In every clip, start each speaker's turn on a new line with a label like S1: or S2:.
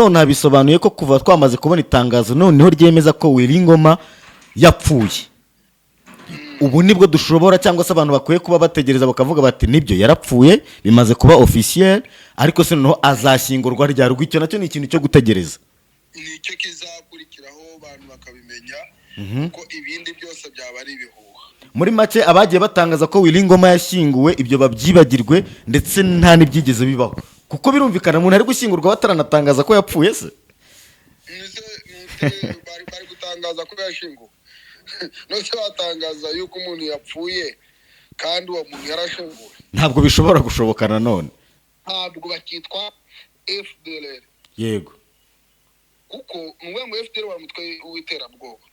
S1: Nonaha bisobanuye ko kuva twamaze kubona itangazo noneho ryemeza ko Willy Ngoma yapfuye, ubu nibwo dushobora, cyangwa se abantu bakwiye kuba bategereza bakavuga bati: "Nibyo, yarapfuye, bimaze kuba officiel." Ariko se noneho azashyingurwa ryari? Icyo nacyo ni ikintu cyo gutegereza.
S2: Nicyo kizakurikiraho, abantu bakabimenya, kuko ibindi byose byaba ari ibihuha.
S1: Muri make, abagiye batangaza ko Willy Ngoma yashyinguwe, ibyo babyibagirwe, ndetse nta n'ibyigeze bibaho, kuko birumvikana umuntu ari gushyingurwa bataranatangaza ko yapfuye se?
S2: Nise bari gutangaza ko yashyinguwe? Nose batangaza yuko umuntu yapfuye kandi uwo muntu yarashyinguwe?
S1: Ntabwo bishobora gushoboka nanone.
S2: Ntabwo bakitwa FDLR. Kuko ni ukuvuga ngo FDLR wari umutwe w'iterabwoba,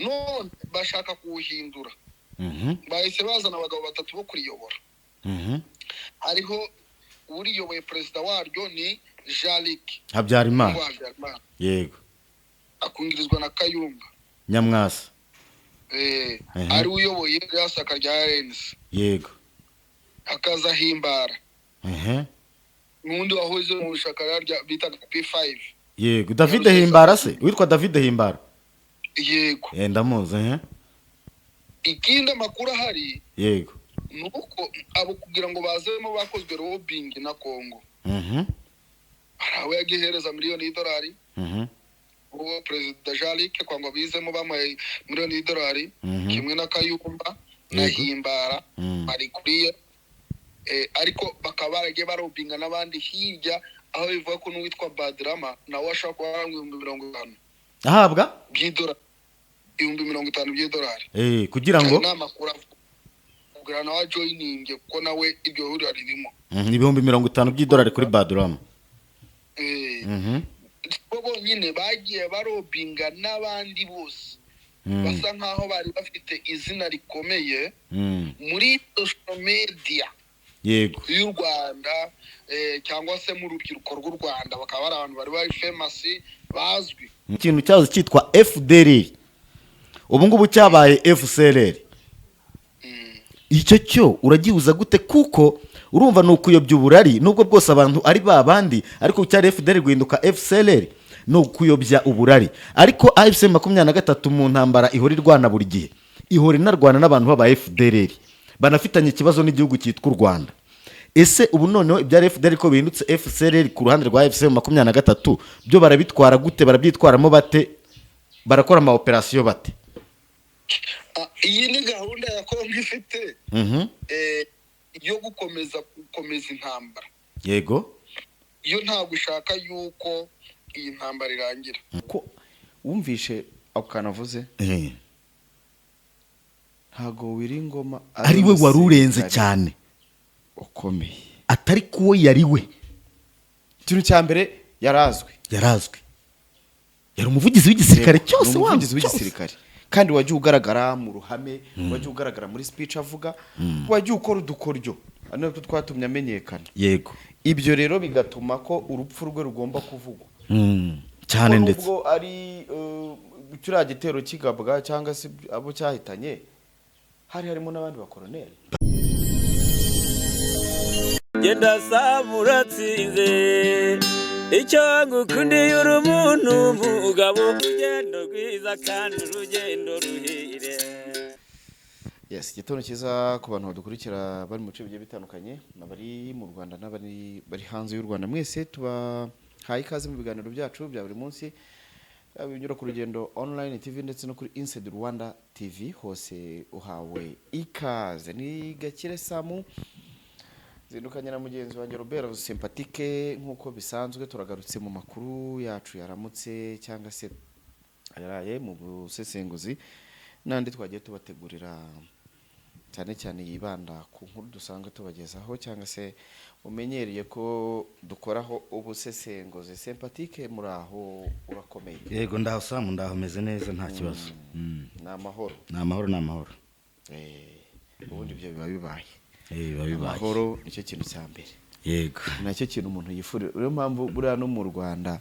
S2: none bashaka kuwuhindura. Bahise bazana abagabo batatu bo kuriyobora. Hariho uriyoboye, perezida waryo ni Jean-Luc
S1: Habyarimana.
S2: Habyarimana. Akungirizwa na Kayumba
S1: Nyamwasa.
S2: Ari uyoboye rya shyaka rya RNC. Hakaza Himbara, n'undi wahoze mu ishyaka rya bitaga P5.
S1: Yego, David Himbara se, witwa David Himbara?
S2: Yego.
S1: Ndamuzi.
S2: Ikindi, amakuru ahari ni uko abo kugira ngo bazemo bakozwe lobbying na Congo. Hari abo yagihereza miliyoni y'idolari. Uwo perezida Jean-Luc kwa ngo bizemo bamuhaye miliyoni y'idolari, kimwe na Kayumba na Himbara. Bari kuriye, ariko bakaba baragiye barobinga n'abandi hirya, aho bivuga ko n'uwitwa Badrama nawe ashobora kuba yarangwa 50,000
S1: Ahabwa
S2: by'idolari, 50,000 by'idolari.
S1: Kugira ngo
S2: Ni amakuru avuga kugira nawe ajoyininge, kuko nawe iryo huriro ririmo.
S1: 50,000 by'idolari kuri Badrama.
S2: Bo bonyine bagiye barobinga n'abandi bose basa nkaho bari bafite izina rikomeye muri social media y'u Rwanda, cyangwa se mu rubyiruko rw'u Rwanda, bakaba bari abantu bari bari famous, bazwi.
S1: Ikintu cyahoze cyitwa FDLR ubu ngubu cyabaye FCLR. Icyo cyo uragihuza gute? Kuko urumva ni ukuyobya uburari, nubwo bwose abantu ari ba bandi, ariko cyari FDLR guhinduka FCLR ni ukuyobya uburari. Ariko AFC 23 mu ntambara ihora irwana buri gihe, ihora inarwana n'abantu b'aba FDLR banafitanye ikibazo n'igihugu cyitwa u Rwanda. Ese ubu noneho ibya FDLR ko bihindutse FCLR ku ruhande rwa AFC 23, byo barabitwara gute? Barabyitwaramo bate? Barakora ama operasiyo bate?
S2: Ah, iyi ni gahunda ya Kongo ifite yo gukomeza intambara. Yo ntabwo ishaka yuko iyi ntambara irangira.
S3: Ko wumvishe ako kantu avuze? Ntabwo Willy Ngoma
S1: ari we wari urenze
S3: umusirikare
S1: cyane
S3: ukomeye,
S1: atari kuwo yari we.
S3: Ikintu cya mbere, yarazwi.
S1: Yarazwi, yari umuvugizi w'igisirikare cyose.
S3: Ni umuvugizi
S1: wangu cyose.
S3: w'igisirikare, kandi wagiye ugaragara mu ruhame, wagiye ugaragara muri speech avuga, wagiye ukora udukoryo, ari natwo twatumye amenyekana. Ibyo rero bigatuma ko urupfu rwe rugomba kuvugwa.
S1: Cyane
S3: Ko
S1: ndetse
S3: nubwo ari kiriya gitero kigabwa cyangwa se abo cyahitanye, hari harimo n'abandi bakoroneri.
S4: Genda saba uratsinze, icyo ngukundiye uri umuntu mugabo, urugendo rwiza kandi urugendo ruhire.
S3: Yes, igitondo cyiza ku bantu badukurikira bari mu bice bigiye bitandukanye, abari mu Rwanda n'abari bari hanze y'u Rwanda. Mwese tubahaye ikaze mu biganiro byacu bya buri munsi, yaba ibinyura ku Rugendo Online TV ndetse no kuri Inside Rwanda TV, hose uhawe ikaze. Ni Gakire Samu, zindukanye na mugenzi wanjye Robert Sympatique. Nk'uko bisanzwe, turagarutse mu makuru yacu yaramutse cyangwa se yaraye, mu busesenguzi n'andi twagiye tubategurira, cyane cyane yibanda ku nkuru dusanzwe tubagezaho cyangwa se umenyereye ko dukoraho ubusesenguzi. Sympatique, muri aho, urakomeye?
S1: Yego, ndaho Samu, ndaho, meze neza, nta kibazo.
S3: Ni amahoro?
S1: Ni amahoro, ni amahoro.
S3: Ubundi ibyo biba bibaye.
S1: Biba bibaye.
S3: Amahoro nicyo kintu cya mbere. Ni nacyo kintu umuntu yifurira. Niyo mpamvu buriya no mu Rwanda,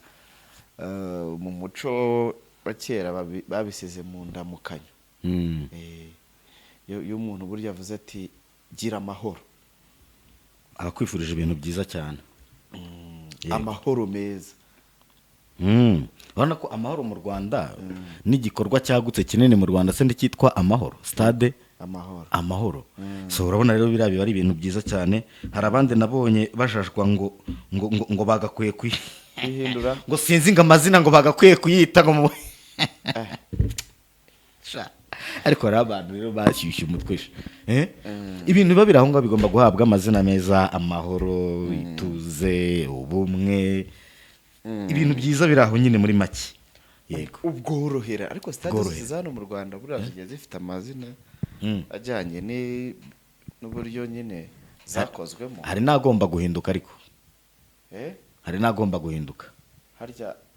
S3: mu muco wa kera, babisize mu ndamukanyo. Iyo umuntu burya avuze ati: "Gira amahoro",
S1: abakwifurije ibintu byiza cyane.
S3: Amahoro meza.
S1: Urabona ko amahoro mu Rwanda n'igikorwa cyagutse kinini mu Rwanda se nticyitwa Amahoro, Stade
S3: Amahoro.
S1: Amahoro. So urabona rero biriya biba ari ibintu byiza cyane. Hari abandi nabonye bajajwa ngo bagakwiye
S3: kwihindura,
S1: ngo sinzi ngo amazina ngo bagakwiye kuyita ngo mu. Sha, ariko hari abantu rero bashyushye umutwe sha. Eh? Ibintu biba biri aho ngaho bigomba guhabwa amazina meza: amahoro, ituze, ubumwe, ibintu byiza biri aho nyine muri make, yego.
S3: Ubworohera. Ariko stade
S1: Ubworohera.
S3: zose za hano mu Rwanda buriya zigiye zifite amazina ajyanye n'uburyo nyine zakozwemo.
S1: Hari n'agomba guhinduka ariko.
S3: Eh?
S1: Hari n'agomba guhinduka.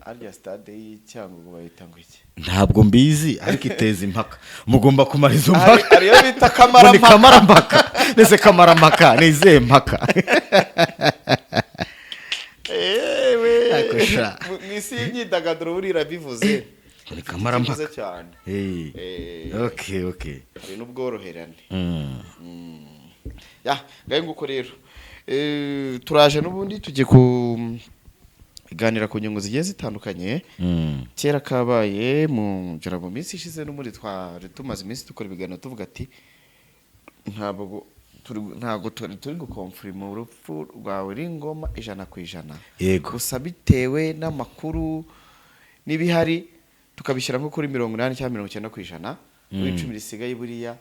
S3: Harya stade y'i Cyangugu bayita ngo iki?
S1: Ntabwo mbizi, ariko iteza impaka, mugomba kumara izo mpaka.
S3: Hari iyo bita
S1: Ngo ni
S3: Kamarampaka.
S1: Kamarampaka. Ndetse kamarampaka ni izihe mpaka?
S3: Ewe.
S1: Ariko sha.
S3: Mu isi y'imyidagaduro buriya bivuze
S1: Ni kamarampaka.
S3: Bivuze cyane.
S1: Okay.
S3: Hari n'ubworoherane. Ya ngayo nguko rero. Turaje n'ubundi tugiye kuganira ku ngingo zigiye zitandukanye. Kera kabaye mu ngira mu minsi ishize n'ubundi twari tumaze iminsi dukora ibiganiro tuvuga ati ntabwo turi guconfirma urupfu rwa Willy Ngoma 100%. Gusa bitewe n'amakuru n'ibihari tukabishyira nko kuri 80 cyangwa 90%. Kuri 10 risigaye buriya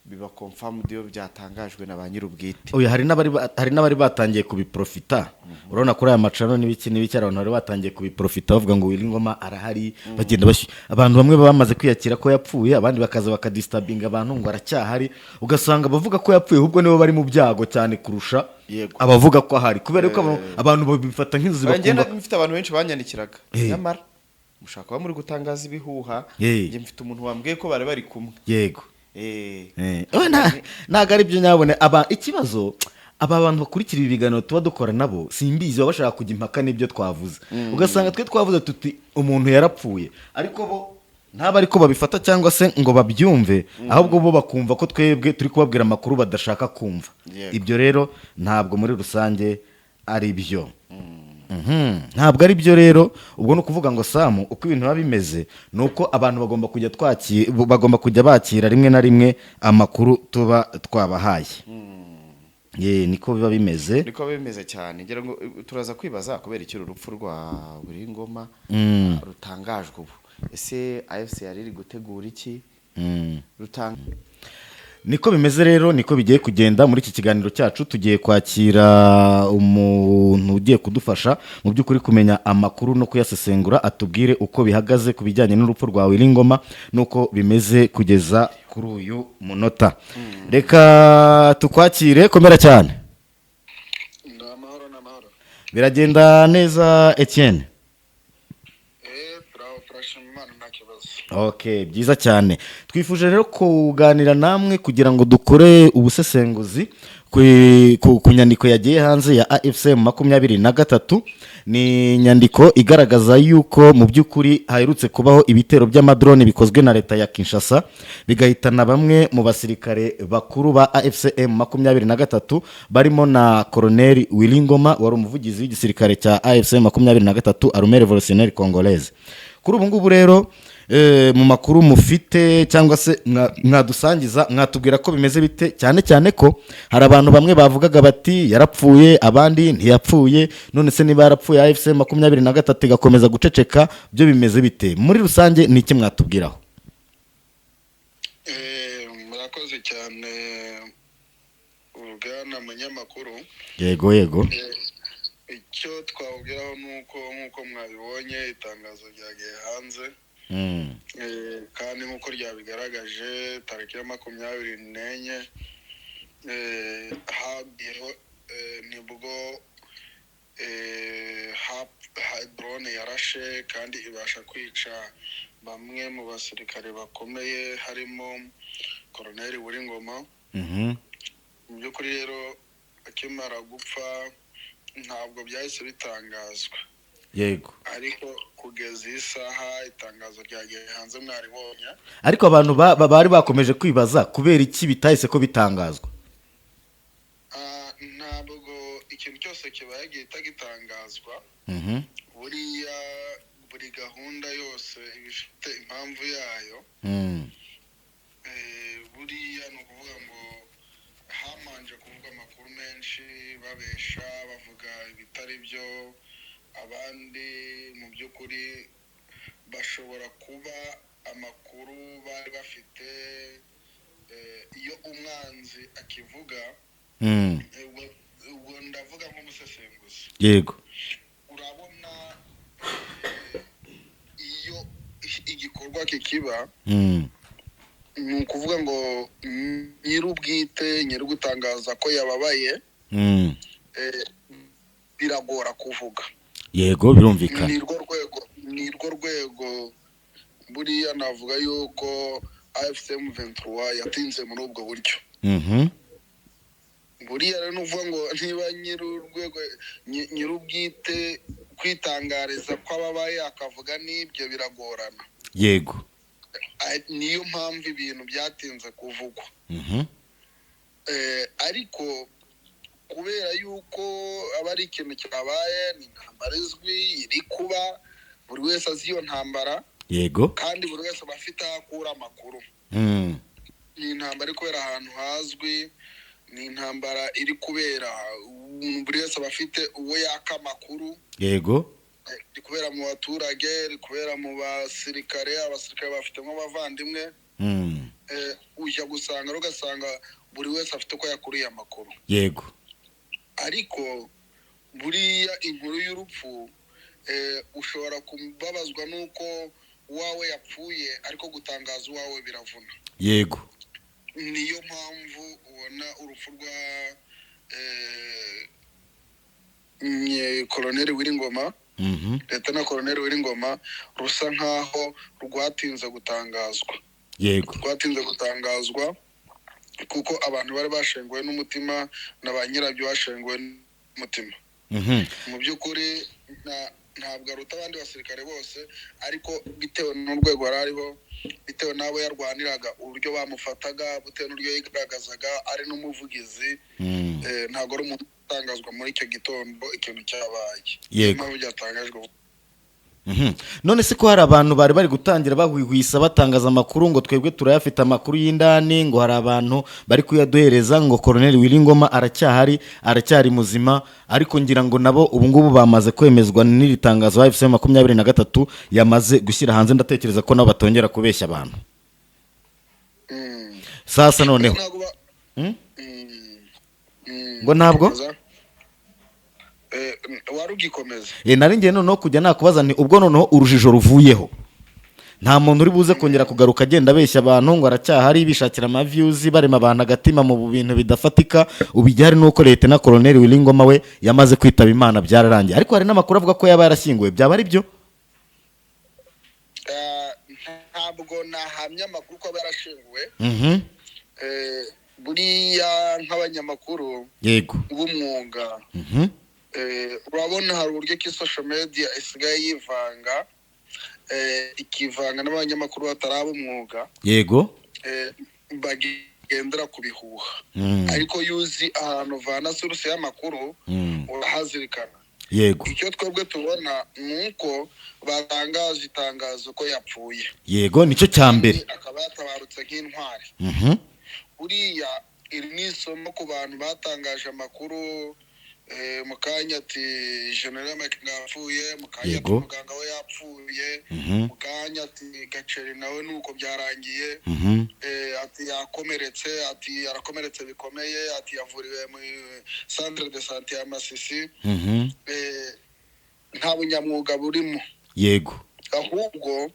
S3: biba confirmed iyo byatangajwe na ba nyir'ubwite.
S1: Oya, hari n'abari batangiye kubiprofita. Urabona kuri aya macano n'ibiki n'ibiki, hari abantu bari batangiye kubiprofita bavuga ngo Willy Ngoma arahari, bagenda abantu bamwe baba bamaze kwiyakira ko yapfuye, abandi bakaza bakadisturbinga abantu ngo aracyahari. Ugasanga abavuga ko yapfuye ahubwo nibo bari mu byago cyane kurusha abavuga ko ahari, kubera ko abantu babifata nk'inzozi,
S3: Oya, njye
S1: bakumva.
S3: mfite abantu benshi banyandikiraga: "Nyamara mushaka kuba muri gutangaza ibihuha." Njye mfite umuntu wambwiye ko bari bari kumwe.
S1: Oya, ntabwo ari byo nyabone. Aba ikibazo, aba bantu bakurikira ibi biganiro tuba dukora nabo simbizi, baba bashaka kujya impaka n'ibyo twavuze. Ugasanga twe twavuze tuti umuntu yarapfuye, ariko bo ntaba ariko babifata cyangwa se ngo babyumve, ahubwo bo bakumva ko twebwe turi kubabwira amakuru badashaka kumva. Ibyo rero ntabwo muri rusange ari byo. Ntabwo ari byo rero. Ubwo ni ukuvuga ngo Samu, uko ibintu biba bimeze ni uko abantu bagomba kujya bakira rimwe na rimwe amakuru tuba twabahaye. Ye, niko biba bimeze.
S3: Niko bimeze cyane. Ngira ngo turaza kwibaza kubera iki uru rupfu rwa Willy Ngoma rutangajwe ubu. Ese AFC yari iri gutegura iki? Rutanga
S1: Niko bimeze rero, niko bigiye kugenda muri iki kiganiro cyacu. Tugiye kwakira umuntu ugiye kudufasha mu by'ukuri kumenya amakuru no kuyasesengura, atubwire uko bihagaze ku bijyanye n'urupfu rwa Willy Ngoma n'uko bimeze kugeza kuri uyu munota. Reka tukwakire. Komera cyane.
S2: Ni amahoro, ni amahoro.
S1: Biragenda neza, Etienne?
S2: Turaho, turashima Imana, nta kibazo.
S1: Okay, byiza cyane. Twifuje rero kuganira namwe kugira ngo dukore ubusesenguzi ku nyandiko yagiye hanze ya AFC 23. Ni inyandiko igaragaza yuko mu by'ukuri haherutse kubaho ibitero by'amadrone bikozwe na leta ya Kinshasa, bigahitana bamwe mu basirikare bakuru ba AFC 23, barimo na Colonel Willy Ngoma wari umuvugizi w'igisirikare cya AFC 23, Armée Révolutionnaire Congolaise. Kuri ubu ngubu rero, mu makuru mufite cyangwa se mwadusangiza, mwatubwira ko bimeze bite, cyane cyane ko hari abantu bamwe bavugaga bati yarapfuye, abandi ntiyapfuye? None se niba yarapfuye, AFC 23 igakomeza guceceka, byo bimeze bite? Muri rusange ni iki mwatubwiraho?
S2: Murakoze cyane, bwana munyamakuru.
S1: Yego.
S2: Icyo twabwiraho ni uko nk'uko mwabibonye itangazo ryagiye hanze. Kandi nk'uko ryabigaragaje, tariki ya 24 hagiyeho nibwo drone yarashe kandi ibasha kwica bamwe mu basirikare bakomeye, harimo Koroneri Willy Ngoma. Mu by'ukuri rero, akimara gupfa ntabwo byahise bitangazwa. Ariko kugeza iyi saha itangazo ryagiye hanze, mwaribonye.
S1: Ariko abantu bari bakomeje kwibaza kubera iki bitahise ko bitangazwa.
S2: Ntabwo ikintu cyose kibaye gihita gitangazwa. Buriya buri Gahunda yose iba ifite impamvu yayo. Buriya ni ukuvuga ngo hamanje kuvuga amakuru menshi, babesha, bavuga ibitari byo. Abandi mu by'ukuri bashobora kuba amakuru bari bafite, iyo umwanzi akivuga, ubwo ndavuga nk'umusesenguzi. Urabona, iyo igikorwa kikiba, ni ukuvuga ngo nyir'ubwite, nyir'ugutangaza ko yababaye, biragora kuvuga.
S1: Yego, birumvikana.
S2: Ni rwo rwego buriya navuga yuko AFC M23 yatinze muri ubwo buryo. Buriya rero ni ukuvuga ngo niba nyir'urwego, nyir'ubwite kwitangariza ko ababaye akavuga n'ibyo, biragorana. Niyo mpamvu ibintu byatinze kuvugwa. Ariko kubera yuko aba ari ikintu cyabaye, ni intambara izwi iri kuba, buri wese azi iyo ntambara, kandi buri wese aba afite aho akura amakuru. Ni intambara iri kubera ahantu hazwi, ni intambara iri kubera, buri wese aba afite uwo yaka amakuru. Iri kubera mu baturage, iri kubera mu basirikare, abasirikare bafitemo abavandimwe. Ujya gusanga rero ugasanga buri wese afite uko yakuriye amakuru. Ariko buriya inkuru y'urupfu, ushobora kubabazwa n'uko uwawe yapfuye, ariko gutangaza uwawe biravuna. Niyo mpamvu ubona urupfu rwa Koloneli Willy Ngoma, Leta Koloneli Willy Ngoma, rusa nkaho rwatinze gutangazwa. Rwatinze gutangazwa kuko abantu bari bashenguwe n'umutima na ba nyirabyo bashenguwe n'umutima. Mu by'ukuri ntabwo aruta abandi basirikare bose, ariko bitewe n'urwego yari ariho, bitewe n'abo yarwaniraga, uburyo bamufataga, bitewe n'uburyo yigaragazaga ari n'umuvugizi, ntabwo ari umuntu utangazwa muri icyo gitondo ikintu cyabaye. Niyo mpamvu byatangajwe.
S1: None se ko hari abantu bari bari gutangira bahwihwisa, batangaza amakuru ngo twebwe turayafite amakuru y'indani, ngo hari abantu bari kuyaduhereza, ngo Colonel Willy Ngoma aracyahari, aracyari muzima, ariko ngira ngo nabo ubu ngubu bamaze kwemezwa n'iri tangazo AFC 23 yamaze gushyira hanze, ndatekereza ko nabo batongera kubeshya abantu. Sasa noneho
S2: Ntabwo
S1: Hmm?
S2: Mm.
S1: Ngo ntabwo?
S2: Komeza. Wari ugikomeza.
S1: Nari ngiye noneho kujya nakubaza nti ubwo noneho urujijo ruvuyeho, nta muntu uri buze kongera kugaruka agenda abeshya abantu ngo aracyahari, bishakira ama views, barema abantu agatima mu bintu bidafatika. Ubu igihari ni uko Leta na Colonel Willy Ngoma we yamaze kwitaba Imana, byararangiye. Ariko hari n'amakuru avuga ko yaba yarashyinguwe, byaba ari byo?
S2: Ntabwo nahamya amakuru ko aba yarashyinguwe. Buriya nk'abanyamakuru b'umwuga, urabona hari uburyo ki social media isigaye yivanga, ikivanga n'abanyamakuru bataraba umwuga, bagendera ku bihuha. Ariko iyo uzi ahantu uvana source y'amakuru, urahazirikana. Icyo twebwe tubona ni uko batangaje itangazo ko yapfuye.
S1: Yego, nicyo cya mbere.
S2: Akaba yatabarutse nk'intwari. Buriya iri ni isomo ku bantu batangaje amakuru, mu kanya ati General Mike yapfuye, mu kanya ati muganga we yapfuye, mu kanya ati Gaceri nawe nuko byarangiye, ati yakomeretse, ati arakomeretse bikomeye, ati yavuriwe muri centre de santé ya Masisi. Nta bunyamwuga burimo. Ahubwo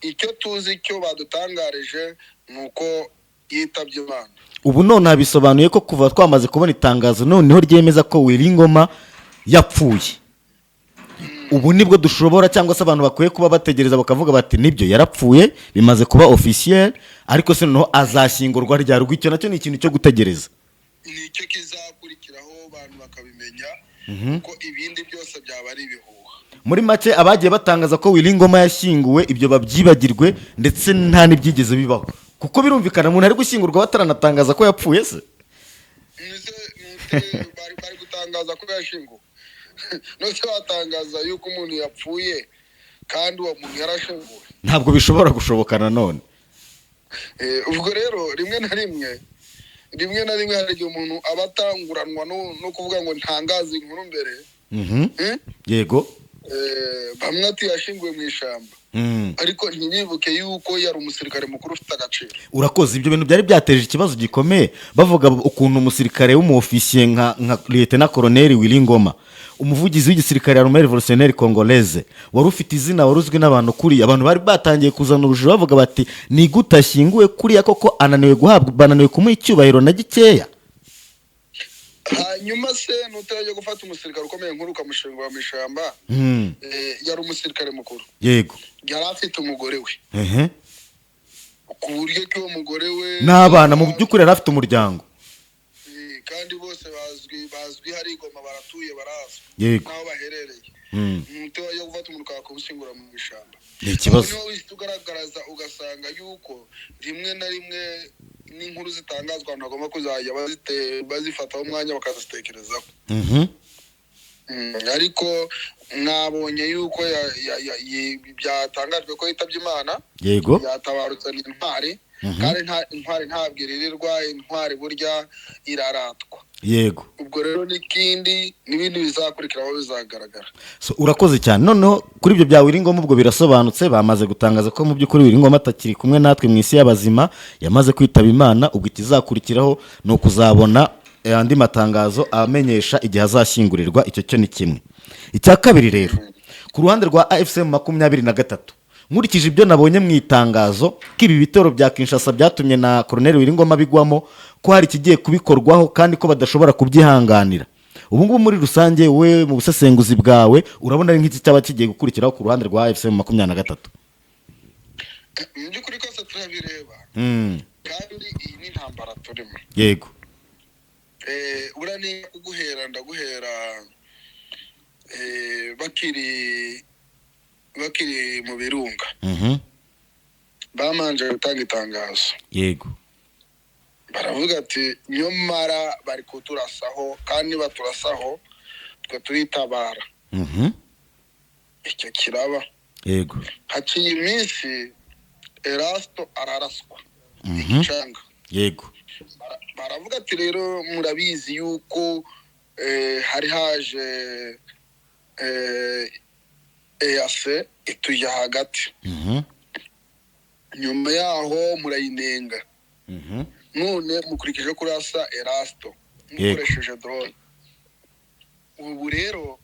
S2: icyo tuzi cyo badutangarije ni uko yitabye Imana.
S1: Ubu none bisobanuye ko kuva twamaze kubona itangazo noneho ryemeza ko Willy Ngoma yapfuye, ubu nibwo dushobora, cyangwa se abantu bakwiye kuba bategereza bakavuga bati nibyo, yarapfuye, bimaze kuba officiel. Ariko se noneho azashyingurwa ryari? Ubwo icyo nacyo ni ikintu cyo gutegereza.
S2: Nicyo kizakurikiraho, abantu bakabimenya, kuko ibindi byose byaba ari ibihuha.
S1: Muri make, abagiye batangaza ko Willy Ngoma yashyinguwe, ibyo babyibagirwe, ndetse nta n'ibyigeze bibaho, kuko birumvikana umuntu ari gushyingurwa bataranatangaza ko yapfuye se?
S2: Nise bari gutangaza ko yashyinguwe? Nose batangaza yuko umuntu yapfuye? Kandi uwo muntu yarashinguwe.
S1: Ntabwo bishobora gushoboka nanone.
S2: Ubwo rero rimwe na rimwe hari igihe umuntu aba atanguranwa no kuvuga ngo ntangaze inkuru mbere.
S1: Yego.
S2: Bamwe ati yashinguwe mu ishyamba, ariko ntibibuke yuko yari umusirikare mukuru ufite agaciro.
S1: Urakoze. Ibyo bintu byari byateje ikibazo gikomeye, bavuga ukuntu umusirikare w'umuofisiye nka Lieutenant Colonel Willy Ngoma, umuvugizi w'igisirikare ya Armée Révolutionnaire Congolaise, wari ufite izina, wari uzwi n'abantu kuriya, abantu bari batangiye kuzana urujijo, bavuga bati: "Ni gute ashyinguwe kuriya koko? Ananiwe guhabwa, bananiwe kumuha icyubahiro na gikeya."
S2: Hanyuma se nutajya gufata umusirikare ukomeye nkuru ukamushingura mu ishyamba? Yari umusirikare mukuru. Yari afite umugore we, ku buryo ko uwo mugore we
S1: n'abana, mu by'ukuri yari afite umuryango.
S2: Kandi bose bazwi hari i Goma, baratuye, barazwi n'aho baherereye. Umuti wajya gufata umuntu ukawushyingura mu ishyamba?
S1: Ni ikibazo.
S2: Aho niho uhita ugaragaza, ugasanga yuko rimwe na rimwe n'inkuru zitangazwa abantu bagomba kuzajya bazifataho umwanya bakazitekerezaho. Ariko mwabonye yuko byatangajwe ko yitabye Imana. Yatabarutse, ni intwari. Kandi intwari ntabwo iririrwa, intwari burya iraratwa. Ubwo rero n'ikindi n'ibindi bizakurikiraho bizagaragara.
S1: So, urakoze cyane. Noneho kuri ibyo bya Willy Ngoma, ubwo birasobanutse, bamaze gutangaza ko mu by'ukuri Willy Ngoma atakiri kumwe natwe mu isi y'abazima, yamaze kwitaba Imana. Ubwo ikizakurikiraho ni ukuzabona andi matangazo amenyesha igihe azashyingurirwa. Icyo cyo ni kimwe. Icya kabiri rero, ku ruhande rwa AFC M23, nkurikije ibyo nabonye mu itangazo, ko ibi bitero bya Kinshasa byatumye na Colonel Willy Ngoma bigwamo, ko hari ikigiye kubikorwaho kandi ko badashobora kubyihanganira. Ubu ngubu muri rusange, we mu busesenguzi bwawe, urabona ari nk'iki cyaba kigiye gukurikiraho ku ruhande rwa AFC M23?
S2: Mu by'ukuri kose turabireba, kandi iyi ni intambara turimo. Buriya ni kuguhera, ndaguhera bakiri mu birunga, bamanje gutanga itangazo. Baravuga ati: "Nyamara bari kuturasaho, kandi baturasaho twe turitabara." Icyo kiraba. Haciye iminsi Erasto araraswa igicanga. Baravuga ati: "Rero murabizi yuko hari haje EAC itujya hagati, nyuma yaho murayinenga, none mukurikije kurasa Erasto mukoresheje drone. Ubu rero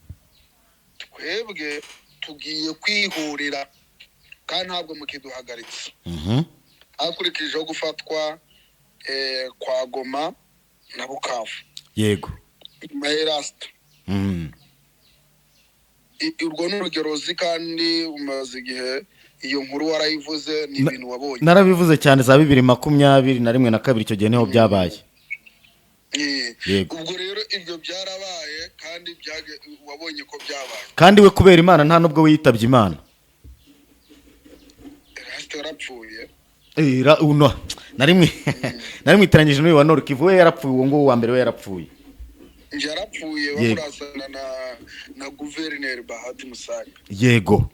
S2: twebwe tugiye kwihurira kandi ntabwo mukiduhagaritse." Hakurikijeho gufatwa kwa Goma na Bukavu nyuma ya Erasto. Urwo ni urugero uzi kandi umaze igihe, iyo nkuru warayivuze, ni ibintu wabonye.
S1: Narabivuze cyane, za 2021 na kabiri, icyo gihe niho byabaye.
S2: Ubwo rero ibyo byarabaye kandi wabonye ko byabaye.
S1: Kandi we kubera Imana nta nubwo we yitabye Imana.
S2: Erasto yarapfuye.
S1: Uno nari mwitiranyije n'uyu wa Nord Kivu. We yarapfuye, uwo nguwo wa mbere we yarapfuye.
S2: Yarapfuye. Bamurasana na guverineri Bahati Musanga.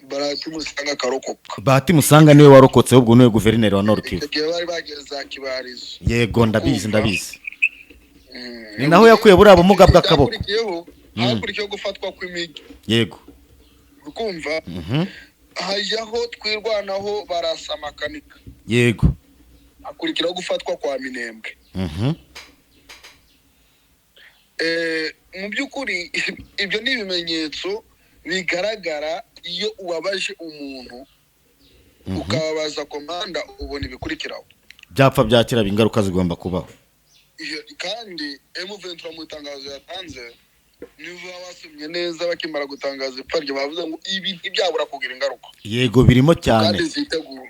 S2: Bahati Musanga akarokoka.
S1: Bahati Musanga niwe warokotse, ahubwo niwe guverineri wa Nord Kivu.
S2: Icyo gihe bari bageze za Kibarizo.
S1: Yego, ndabizi, ndabizi. Ni naho yakuye buriya bumuga bw'akaboko.
S2: Hakurikiyeho gufatwa kw'imijyi. Ukumva hajyaho Twirwanaho, barasa Makanika. Hakurikiraho gufatwa kwa Minembwe. Mu by'ukuri ibyo ni ibimenyetso bigaragara. Iyo ubabaje umuntu, ukababaza komanda, ubona ibikurikiraho.
S1: Byapfa byakira, ingaruka zigomba kubaho.
S2: Kandi M23 mu itangazo yatanze, niba wasomye neza, bakimara gutangaza ipfa rye bavuze ngo ibi ntibyabura kugira ingaruka.
S1: Yego, birimo cyane.
S2: Kandi zitegurwa.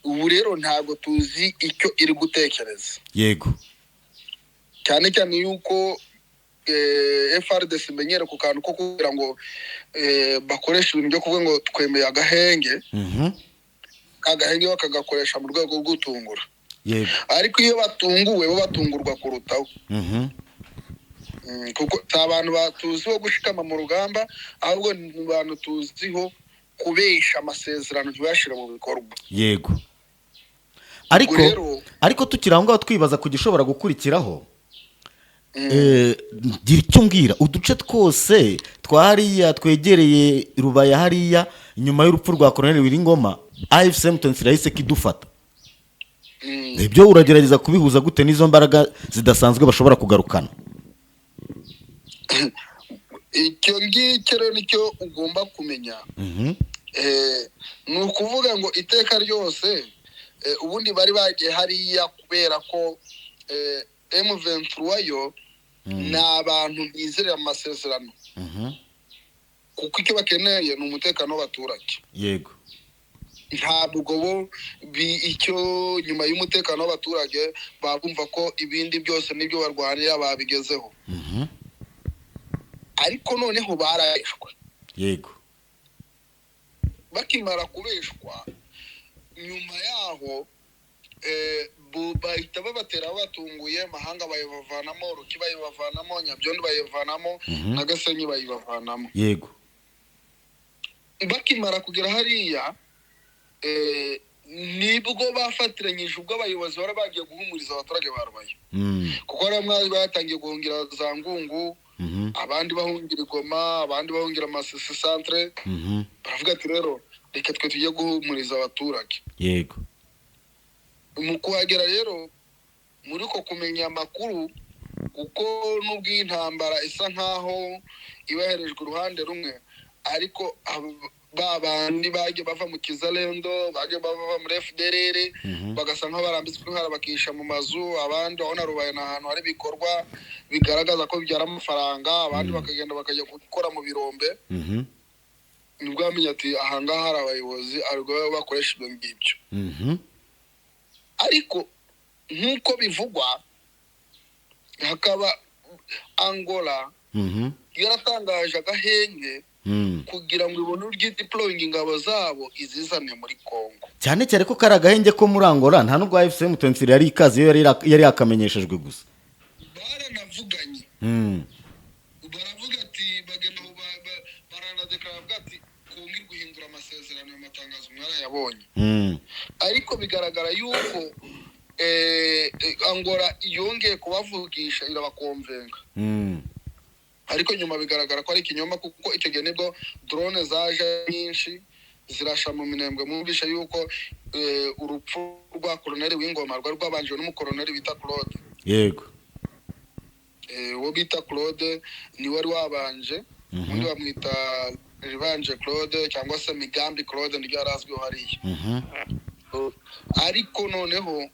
S2: Ubu rero ntabwo tuzi icyo iri gutekereza, cyane cyane yuko FARDC imenyere ku kantu ko kugira ngo bakoreshe ibintu byo kuvuga ngo twemeye agahenge, agahenge bakagakoresha mu rwego rwo gutungura. Ariko iyo batunguwe, bo batungurwa kurutaho. Kuko si abantu tuziho gushikama mu rugamba, ahubwo ni abantu tuziho kubesha amasezerano ntibashire mu bikorwa.
S1: Yego, ariko
S2: Ubwo rero-
S1: ariko tukiri aho ngaho twibaza ku gishobora gukurikiraho, gira icyo mbwira uduce twose twa hariya twegereye Rubaya hariya nyuma y'urupfu rwa Colonel Willy Ngoma, AFC M23 yahise kidufata. Ibyo uragerageza kubihuza gute n'izo mbaraga zidasanzwe bashobora kugarukana?
S2: Icyo ngicyo rero nicyo ugomba kumenya. Ni ukuvuga ngo iteka ryose ubundi bari bagiye hariya kubera ko M23 yo ni abantu bizerera amasezerano, kuko icyo bakeneye ni umutekano w'abaturage. Ntabwo bo icyo nyuma y'umutekano w'abaturage babumva ko ibindi byose n'ibyo barwanira babigezeho. Ariko noneho barabeshwe. Bakimara kubeshwa, nyuma yaho bahita babatera batunguye Mahanga, bayibavanamo, Ruki bayibavanamo, Nyabyondo bayivanamo, na Gasenyi bayibavanamo. Bakimara kugera hariya, nibwo bafatiranyije ubwo abayobozi bari bagiye guhumuriza abaturage ba Rubaya, kuko hari bamwe batangiye guhungira za Ngungu, abandi bahungira i Goma, abandi bahungira Masisi centre. Baravuga ati: "Rero reka twe tujye guhumuriza abaturage." Mu kuhagera rero, muri uko kumenya amakuru, kuko nubwo iyi ntambara isa nkaho ibaherejwe uruhande rumwe, ariko ba bandi bagiye bava mu Kizalendo, bagiye bava muri FDLR, bagasa nkaho barambitswe inkara, bakisha mu mazu. Abandi urabona Rubaye ni ahantu hari ibikorwa bigaragaza ko bibyara amafaranga, abandi bakagenda bakajya gukora mu birombe. Nibwo bamenya ati ahangaha hari abayobozi, ariko bakoresha ibyo ngibyo. Ariko nk'uko bivugwa, hakaba Angola yaratangaje agahenge kugira ngo ibone uburyo deploying ingabo zabo izizane muri Congo.
S1: Cyane cyane ko kari agahenge ko muri Angola, nta nubwo AFC M23 yari ikaze, iyo yari yakamenyeshejwe gusa.
S2: Baranavuganye. Baravuga ati bagenda baranadeklara, bavuga ati Kongo iri guhindura amasezerano. Ayo matangazo mwarayabonye. Ariko bigaragara yuko Angola yongeye kubavugisha, irabakonvenga. Ariko nyuma bigaragara ko ari ikinyoma, kuko icyo gihe nibwo drone zaje nyinshi zirasha mu Minembwe. Mwumvisha yuko urupfu rwa Koloneli Wingoma rwari rwabanjiwe n'umukoloneli bita Claude. Uwo bita Claude ni wari wabanje, undi bamwita Ribanje Claude cyangwa se Migambi Claude, niryo yari azwiho hariya. Ariko noneho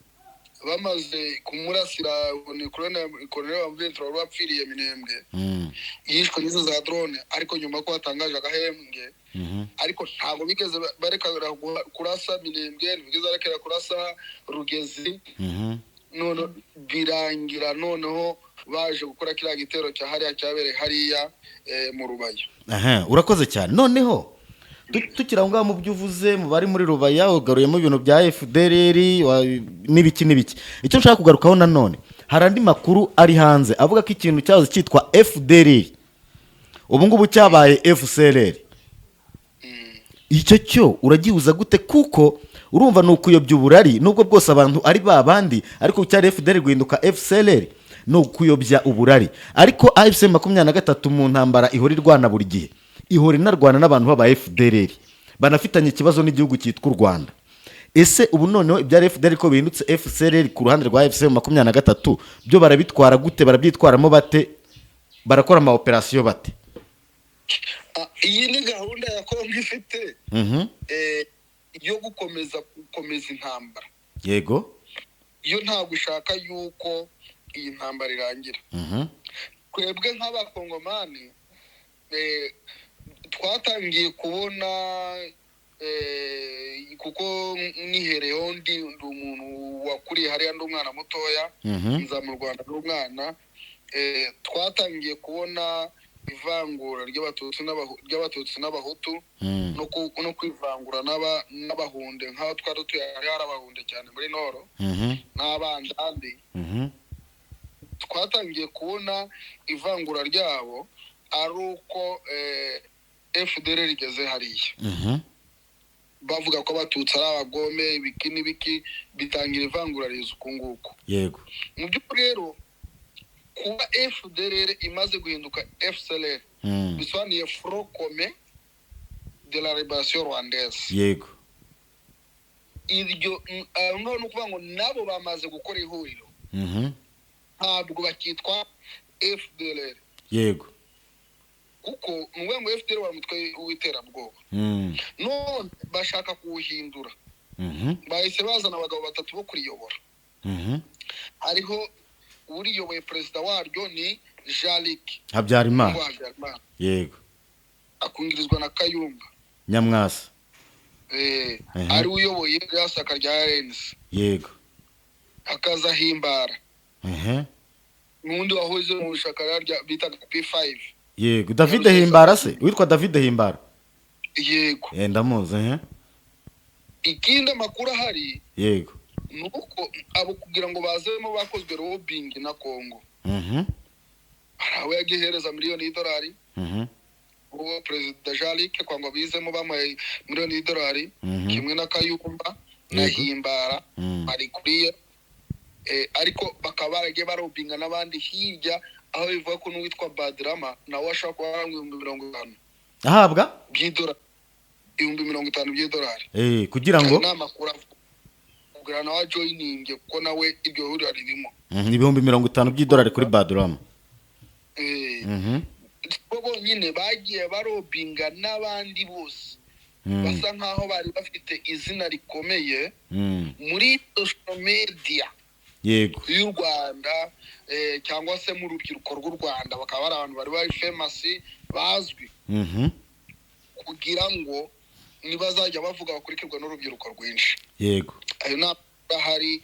S2: bamaze kumurasira, ni koloneli wa Ventura wari wapfiriye Minembwe, yishwe n'izo za drone. Ariko nyuma ko batangaje agahembwe, ariko ntabwo bigeze bareka kurasa Minembwe, ntibigeze barekera kurasa Rugezi. None birangira noneho baje gukora kiriya gitero cya hariya cyabereye hariya mu Rubaya.
S1: Aha, urakoze cyane. Noneho tukiri aho ngaho mu byo uvuze, mu bari muri Rubaya, ugaruyemo ibintu bya FDLR n'ibiki n'ibiki. Icyo nshaka kugarukaho nanone, hari andi makuru ari hanze avuga ko ikintu cyahoze cyitwa FDLR ubu ngubu cyabaye FCLR. Icyo cyo uragihuza gute? Kuko urumva ni ukuyobya uburari, nubwo bwose abantu ari ba bandi, ariko cyari FDLR guhinduka FCLR ni ukuyobya uburari. Ariko AFC 23 mu ntambara ihora irwana buri gihe, ihora inarwana n'abantu b'aba FDLR banafitanye ikibazo n'igihugu cyitwa u Rwanda. Ese ubu noneho ibya FDLR ko bihindutse FCLR ku ruhande rwa AFC 23, byo barabitwara gute? Barabyitwaramo bate? Barakora ama operasiyo bate?
S2: Iyi ni gahunda ya Kongo ifite yo gukomeza intambara. Yo ntabwo ishaka yuko iyi ntambara irangira. Twebwe nk'Abakongomani twatangiye kubona, kuko nihereyeho ndi umuntu wakuriye hariya, ndi umwana mutoya, nza mu Rwanda ndi umwana, twatangiye kubona ivangura ry'Abatutsi n'Abahutu, no kwivangura n'Abahunde, nk'aho twari dutuye hari Abahunde cyane muri Nord, n'Abandandi. Twatangiye kubona ivangura ryabo ari uko FDLR rigeze hariya, bavuga ko Abatutsi ari abagome, ibiki n'ibiki, bitangira ivangura riza uku nguku. Mu by'ukuri rero, kuba FDLR imaze guhinduka FCLR, bisobanuye Front Commun de la Libération Rwandaise. Iryo aho ngaho ni ukuvuga ngo nabo bamaze gukora ihuriro, ntabwo bakitwa FDLR, kuko ni ukuvuga ngo FDLR wari umutwe w'iterabwoba, none bashaka kuwuhindura. Bahise bazana abagabo batatu bo kuriyobora. Hariho uriyoboye, perezida waryo ni Jean-Luc
S1: Habyarimana.
S2: Habyarimana. Akungirizwa na Kayumba
S1: Nyamwasa.
S2: Ari we uyoboye ririya shyaka rya RNC. Hakaza Himbara, n'undi wahoze mu ishyaka rya bitaga P5.
S1: Yego, David Himbara se, witwa David Himbara?
S2: Yego.
S1: Ndamuzi.
S2: Ikindi amakuru ahari ni uko abo kugira ngo bazemo bakozwe lobbying na Kongo. Hari abo yagihereza miliyoni y'idolari. Uwo perezida Jean-Luc kwangwa bizemo bamuhaye miliyoni y'idolari, kimwe na Kayumba na Himbara bari kuriya. Ariko bakaba baragiye barobinga n'abandi hirya, aho bivuga ko n'uwitwa Badrama nawe ashobora kuba yaranywa 50,000
S1: Ahabwa
S2: by'idolari, 50,000 by'idolari.
S1: Kugira ngo
S2: Ni amakuru avuga kugira nawe ajoyininge, kuko nawe iryo huriro ririmo.
S1: 50,000 by'idolari kuri Badrama.
S2: Bo bonyine bagiye barobinga n'abandi bose basa nkaho bari bafite izina rikomeye muri social media y'u Rwanda, cyangwa se mu rubyiruko rw'u Rwanda, bakaba bari abantu bari bari famous, bazwi, kugira ngo nibazajya bavuga bakurikirwa n'urubyiruko rwinshi. Ayo ni amakuru ahari,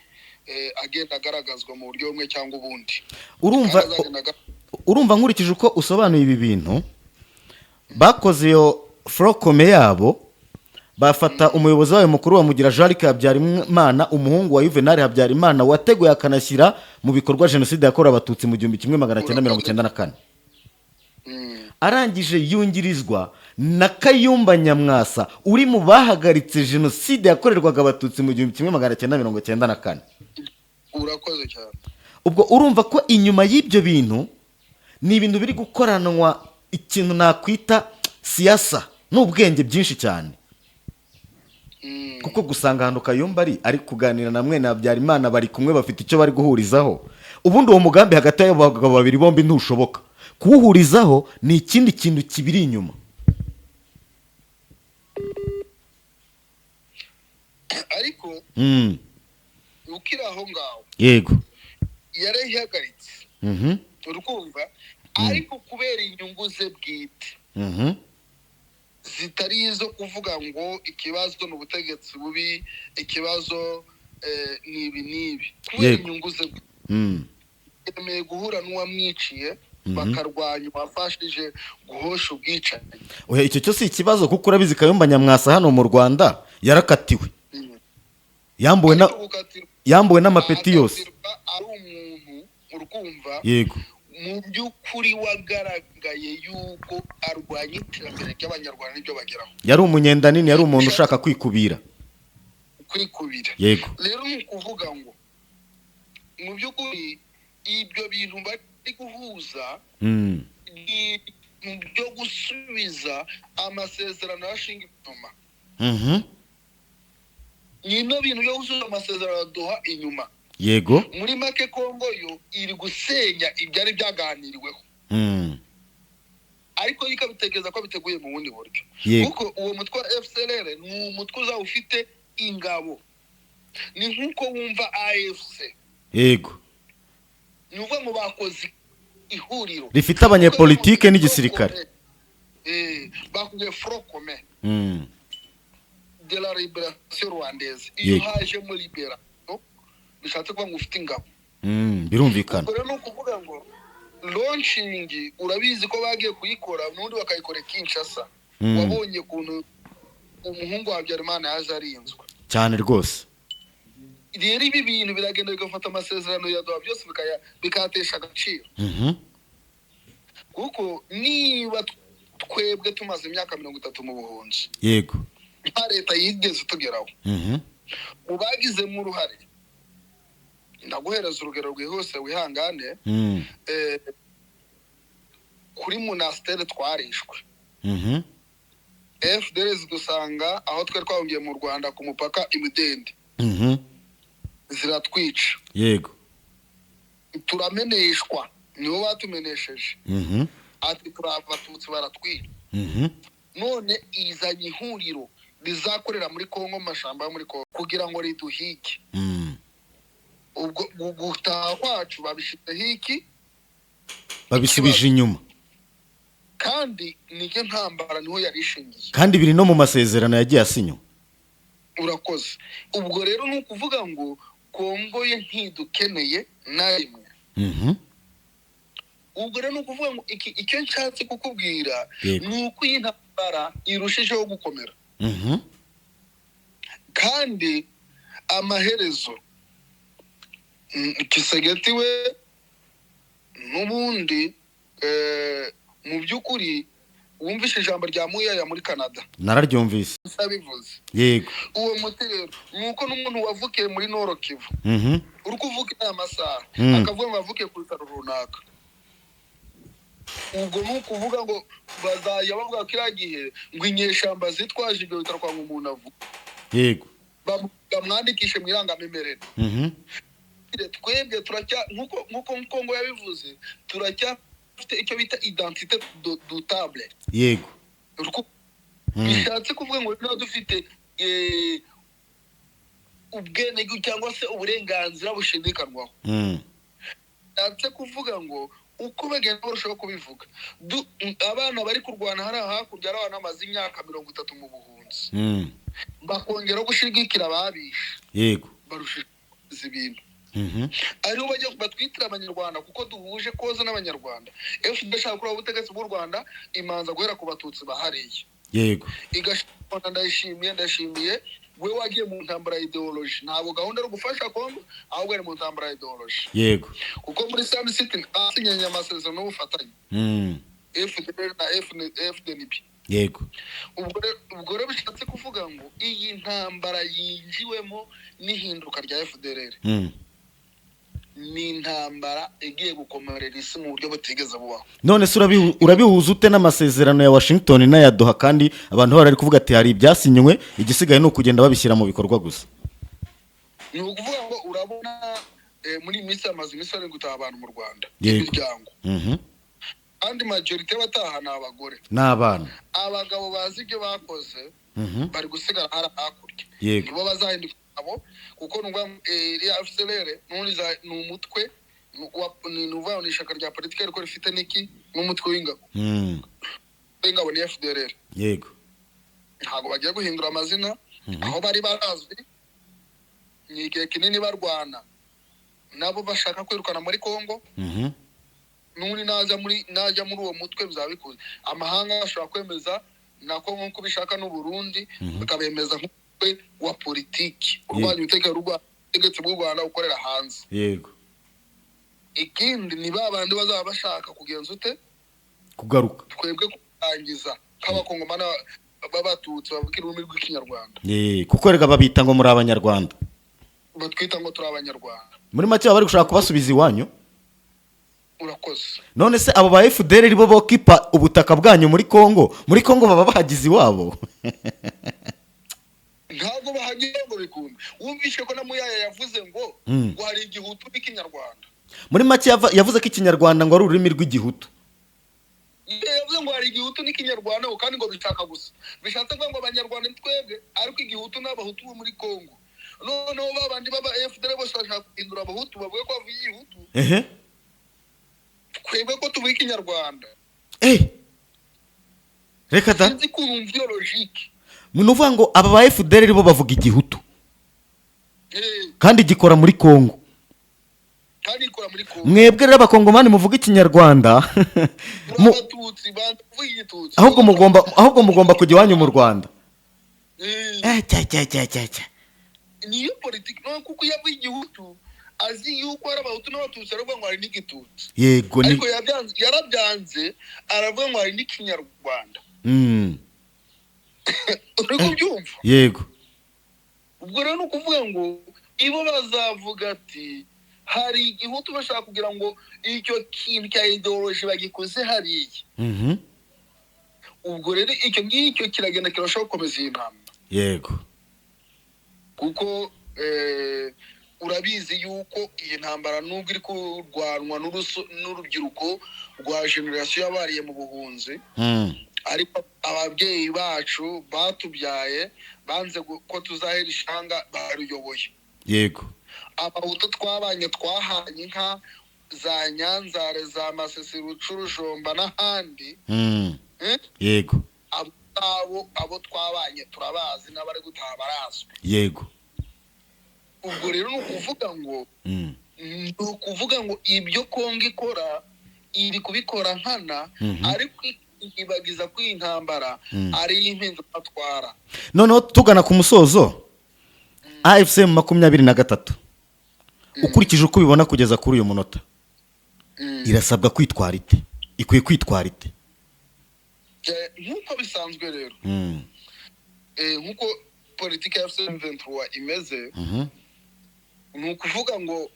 S2: agenda agaragazwa mu buryo bumwe cyangwa ubundi. Kandi azagenda
S1: Urumva, nkurikije uko usobanuye ibi bintu, bakoze iyo Front Commun yabo, bafata umuyobozi wayo mukuru bamugira Jean Luc Habyarimana, umuhungu wa Juvenal Habyarimana wateguye akanashyira mu bikorwa jenoside yakorewe Abatutsi mu 1994. Arangije yungirizwa na Kayumba Nyamwasa, uri mu bahagaritse jenoside yakorerwaga Abatutsi mu 1994.
S2: Urakoze cyane.
S1: Ubwo urumva ko inyuma y'ibyo bintu ni ibintu biri gukoranwa ikintu nakwita siyasa n'ubwenge byinshi cyane, kuko gusanga ahantu Kayumba ari kuganira na mwene Habyarimana, bari kumwe, bafite icyo bari guhurizaho. Ubundi uwo mugambi hagati y'abo bagabo babiri bombi ntushoboka kuwuhurizaho, ni ikindi kintu kibiri inyuma.
S2: Ariko ukiri aho ngaho, yarayihagaritse, uri kumva, ariko kubera inyungu ze bwite zitari izo kuvuga ngo ikibazo ni ubutegetsi bubi, ikibazo ni ibi n'ibi, kubera inyungu ze bwite yemeye guhura n'uwamwiciye, bakarwanya uwafashije guhosha ubwicanyi.
S1: Oya, icyo cyo si ikibazo, kuko urabizi Kayumba Nyamwasa hano mu Rwanda yarakatiwe, yambuwe na
S2: Ariko gukatirwa,
S1: yambuwe n'amapeti yose.
S2: agatirwa ari umuntu, urukumva, mu by'ukuri wagaragaye yuko arwanya iterambere ry'Abanyarwanda n'ibyo bageraho.
S1: Yari umunyendanini, yari umuntu ushaka kwikubira.
S2: Kwikubira. Rero ni ukuvuga ngo mu by'ukuri ibyo bintu bari guhuza ni ibintu byo gusubiza amasezerano ya Washington. Ni ino bintu byo gusubiza amasezerano ya Doha inyuma. Muri make, Kongo yo iri gusenya ibyari byaganiriweho, ariko yo ikabitekereza ko biteguye mu bundi buryo, kuko uwo mutwe wa FCLR ni umutwe uzaba ufite ingabo, ni nk'uko wumva AFC. Ni ukuvuga ngo bakoze ihuriro
S1: Rifite abanyepolitike n'igisirikare.
S2: Bakoze Front Commun de la Libération Rwandaise. Iyo hajemo libération, bishatse kuvuga ngo ufite ingabo.
S1: Birumvikana.
S2: Ubwo rero ni ukuvuga ngo launching, urabizi ko bagiye kuyikora n'ubundi bakayikora i Kinshasa. Wabonye ukuntu umuhungu wa Habyarimana yaje arinzwe.
S1: Cyane rwose.
S2: Rero ibi bintu biragenda bigafata amasezerano ya Doha byose bikayatesha agaciro, kuko niba twebwe tumaze imyaka 30 mu buhunzi, nta leta yigeze itugeraho, mu bagizemo uruhare, ndaguhereza urugero rwihuse, wihangane. Kuri monastère twarishwe, FDLR zidusanga aho twari twahungiye mu Rwanda ku mupaka i Mudende, ziratwica. Turameneshwa, nibo batumenesheje, ati turi Abatutsi, baratwica. None izanye ihuriro rizakorera muri Kongo, mu mashamba yo muri Kongo, kugira ngo riduhige. Ubwo gutaha kwacu babishyizeho iki?
S1: Babisubije inyuma.
S2: Kandi niyo ntambara niho yari ishingiye.
S1: Kandi biri no mu masezerano yagiye asinywa.
S2: Urakoze. Ubwo rero ni ukuvuga ngo Kongo ye ntidukeneye na rimwe. Ubwo rero ni ukuvuga ngo iki, icyo nshatse kukubwira ni uko iyi ntambara irushijeho gukomera, kandi amaherezo Tshisekedi we n'ubundi, mu by'ukuri wumvishe ijambo rya Muyaya muri Canada?
S1: Nararyumvise.
S2: Abivuze. Uwo muti rero ni uko n'umuntu wavukiye muri Nord Kivu, uri kuvuka aya masaha, akavuga ngo yavukiye ku bitaro runaka, ubwo ni ukuvuga ngo bazajya bavuga ko kiriya gihe ngo inyeshyamba zitwaje ibyo bitaro kwa ngo umuntu avuka, bamwandikishe mu irangamimerere. Twebwe turacya nk'uko Kongo yabivuze, turacyafite icyo bita identité doutable. Bishatse kuvuga ngo niba dufite ubwenegihugu cyangwa se uburenganzira bushidikanwaho. Bishatse kuvuga ngo uko bagenda barushaho kubivuga, abana bari kurwana hariya hakurya ari abana bamaze imyaka 30 mu buhunzi, bakongera gushigikira ababishe, barushize ibintu, ariho bajya batwitira Abanyarwanda kuko duhuje koza n'Abanyarwanda. FDL ishaka kureba ubutegetsi bw'u Rwanda, imanza guhera ku Batutsi bahariye, igashobora. Ndashimiye we wagiye mu ntambara ya idéologie. Ntabwo gahunda ari ugufasha Kongo, ahubwo ari mu ntambara ya idéologie, kuko muri Sun City basinyanye amasezerano y'ubufatanye, FDL na FDNB. Ubwo rero bishatse kuvuga ngo iyi ntambara yinjiwemo n'ihinduka rya FDLR ni intambara igiye gukomerera isi mu buryo butigeze bubaho.
S1: None se urabihuza ute n'amasezerano ya Washington n'aya Doha, kandi abantu bari kuvuga ati hari ibyasinywe, igisigaye ni ukugenda babishyira mu bikorwa gusa?
S2: Ni ukuvuga ngo urabona, muri iyi minsi hamaze iminsi bari gutaha abantu mu Rwanda, imiryango, kandi majorité y'abataha ni abagore
S1: n'abana.
S2: Abagabo bazi ibyo bakoze bari gusigara hari hakurya, nibo bazahinduka abo, kuko ni ukuvuga ngo, iriya FCLR n'ubundi ni umutwe ni ukuvuga ngo ni ishyaka rya politiki, ariko rifite n'iki, n'umutwe w'ingabo. W'ingabo ni FDLR. Ntabwo bagiye guhindura amazina aho bari barazwi, ni igihe kinini barwana nabo bashaka kwirukana muri Congo. N'ubundi najya muri uwo mutwe bizaba bikuze, amahanga ashobora kwemeza na Kongo nk'uko ubishaka n'u Burundi bikabemeza nk'umutwe wa politiki urwanya ubutegetsi bw'u Rwanda ukorera hanze. Ikindi ni ba bandi bazaba bashaka kugenza ute?
S1: Kugaruka.
S2: Twebwe kurangiza nk'Abakongomani b'Abatutsi bavuga ururimi rw'Ikinyarwanda.
S1: Kuko rega babita ngo muri Abanyarwanda.
S2: Batwita ngo turi Abanyarwanda.
S1: Muri make baba bari gushaka kubasubiza iwanyu.
S2: Urakoze.
S1: None se abo ba FDL bo bokipa ubutaka bwanyu muri Kongo, muri Kongo baba bahagize iwabo?
S2: Ntabwo bahagira ngo bikunde. Wumvishe ko na Muyaya yavuze ngo ngo hari Igihutu n'Ikinyarwanda.
S1: Muri make yavuze ko Ikinyarwanda ngo ari ururimi rw'Igihutu.
S2: Yavuze ngo hari Igihutu n'Ikinyarwanda, ngo kandi ngo bishaka gusa, bishatse kuvuga ngo Abanyarwanda ni twebwe, ariko Igihutu ni Abahutu bo muri Kongo. Noneho ba bandi baba FDL bose bashaka guhindura Abahutu, bavuga ko bavuga Igihutu, twebwe ko tuvuga Ikinyarwanda.
S1: Reka da!
S2: Sinzi ukuntu wumva iyo logique.
S1: Ni ukuvuga ngo aba ba FDL bo bavuga Igihutu kandi gikora muri Kongo.
S2: Kandi ikora muri Kongo.
S1: Mwebwe rero Abakongomani muvuga Ikinyarwanda
S2: Muri Abatutsi banza kuvuga Igitutsi.
S1: Ahubwo mugomba kujya iwanyu mu Rwanda. Cya cya cya cya cya.
S2: Niyo politiki no kuko iyo avuye Igihutu, azi yuko hari Abahutu n'Abatutsi, aravuga ngo hari n'Igitutsi.
S1: Yego, ni
S2: Ariko yarabyanze, aravuga ngo hari n'Ikinyarwanda. Uri kubyumva?
S1: Yego.
S2: Ubwo rero ni ukuvuga ngo ibo bazavuga ati hari Igihutu, bashaka kugira ngo icyo kintu cya idéologie bagikoze hariya. Ubwo rero icyo ngicyo kiragenda kirushaho gukomeza iyi ntambara. Kuko urabizi yuko iyi ntambara, nubwo iri kurwanwa n'urubyiruko rwa génération yabariye mu buhunzi, ariko ababyeyi bacu batubyaye banze ko tuzahera ishanga baruyoboye. Abahutu twabanye, twahanye inka za Nyanzare, za Masisi, Rucuru, Jomba n'ahandi. Eh?
S1: Yego.
S2: Abo ngabo, abo twabanye turabazi, n'abari gutaha barazwi. Ubwo rero ni ukuvuga ngo ibyo Kongo ikora, iri kubikora nkana, ariko ibagiza ko iyi ntambara ari iy'impindumatwara.
S1: Noneho tugana ku musozo, AFC M23, ukurikije uko ubibona kugeza kuri uyu munota, irasabwa kwitwara ite? Ikwiye kwitwara ite?
S2: Nk'uko bisanzwe rero, nk'uko politiki ya AFC M23 imeze, ni ukuvuga ngo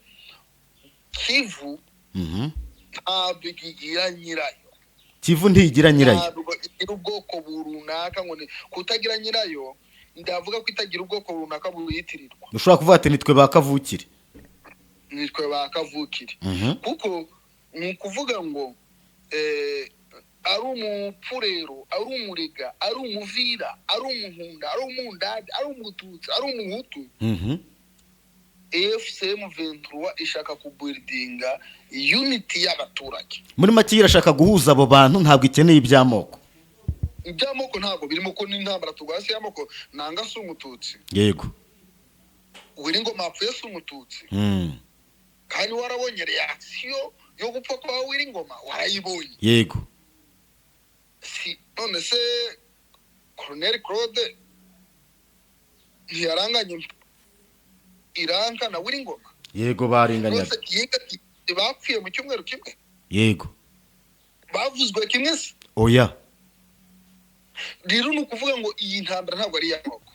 S2: Kivu ntabwo igira nyirayo.
S1: Kivu ntigira nyirayo.
S2: Ntabwo igira ubwoko runaka, ngo ni kutagira nyirayo, ndavuga ko itagira ubwoko runaka buyitirirwa.
S1: Ushobora kuvuga ati nitwe ba kavukire.
S2: Nitwe ba kavukire. Kuko ni ukuvuga ngo ari Umupfurero, ari Umurega, ari Umuvira, ari Umuhunda, ari Umundadi, ari Umututsi, ari Umuhutu, AFC M23 ishaka kubuildinga unity y'abaturage.
S1: Muri make irashaka guhuza abo bantu, ntabwo ikeneye iby'amoko.
S2: Iby'amoko ntabwo birimo, ko n'intambara turwasi y'amoko, nanga si Umututsi. Wiringoma apfuye si Umututsi. Kandi warabonye réaction yo gupfa kwa Wiringoma, warayibonye. Si none se Colonel Claude ntiyaranganye iranka na Wiringoma?
S1: Yego, baringanyaga.
S2: Bose yiga bapfuye mu cyumweru kimwe. Bavuzwe kimwe se?
S1: Oya.
S2: Rero ni ukuvuga ngo iyi ntambara ntabwo ari iy'amoko.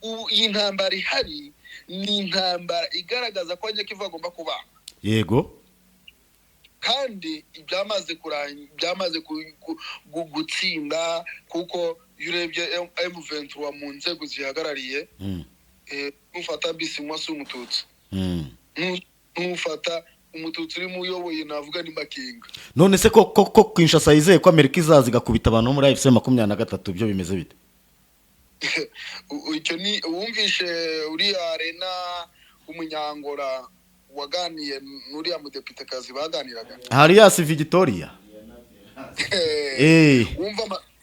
S2: Ubu iyi ntambara ihari ni intambara igaragaza ko Abanyakivu bagomba kubana. Kandi byamaze gutsinda, kuko iyo urebye M23 mu nzego zihagarariye, nufata Bisimwa si Umututsi. Nufata Umututsi urimo uyoboye, navuga ni Makenga.
S1: None se ko Kinshasa yizeye ko Amerika izaza igakubita abantu bo muri AFC 23, byo bimeze bite?
S2: Icyo ni wumvishe uriya Rena Umunyangora waganiye n'uriya mudepitekazi baganiraga?
S1: Hariyasi Victoria.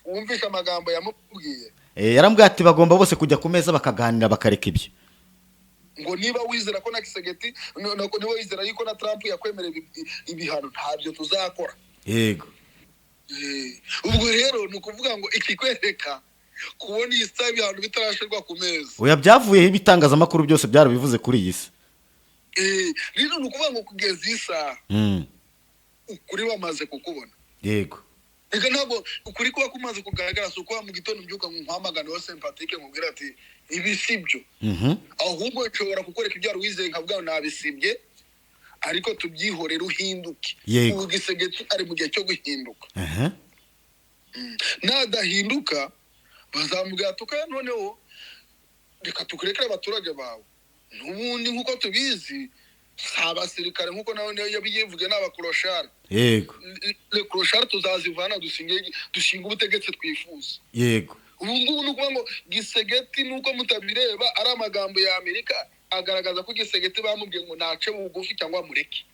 S2: Wumvishe amagambo yamubwiye?
S1: Yarambwiye ati bagomba bose kujya ku meza bakaganira, bakareka ibyo.
S2: Ngo niba wizera ko na Tshisekedi, niba wizera yuko na Trump yakwemerera ibihano, ntabyo tuzakora. Ubwo rero ni ukuvuga ngo ikikwereka kubona iyi saha ibihano bitarashyirwa ku meza.
S1: Oya, byavuyeho, ibitangazamakuru byose byarabivuze kuri iyi si.
S2: Rero ni ukuvuga ngo kugeza iyi saha ukuri bamaze kukubona. Reka, ntabwo ukuri kuba kumaze kugaragara si ukuba mu gitondo mbyuka ngo nkwamagane wa sympathique, nkubwira ati ibi si byo. Ahubwo nshobora kukwereka ibyo wari wizeye, nkavuga ngo nabisibye, ariko tubyihorere uhinduke. Ubu Tshisekedi ari mu gihe cyo guhinduka. Nadahinduka bazamubwira tukaya, noneho reka tukurekere abaturage bawe. N'ubundi nk'uko tubizi si abasirikare, nk'uko nawe niyo yabiyivuge, ni abaclochards. Le clochard tuzazivana, dushinge ubutegetsi twifuza. Ubu ngubu ni ukuvuga ngo Tshisekedi, nuko mutabireba, ari amagambo ya Amerika agaragaza ko Tshisekedi bamubwiye ngo nace bugufi cyangwa mureke.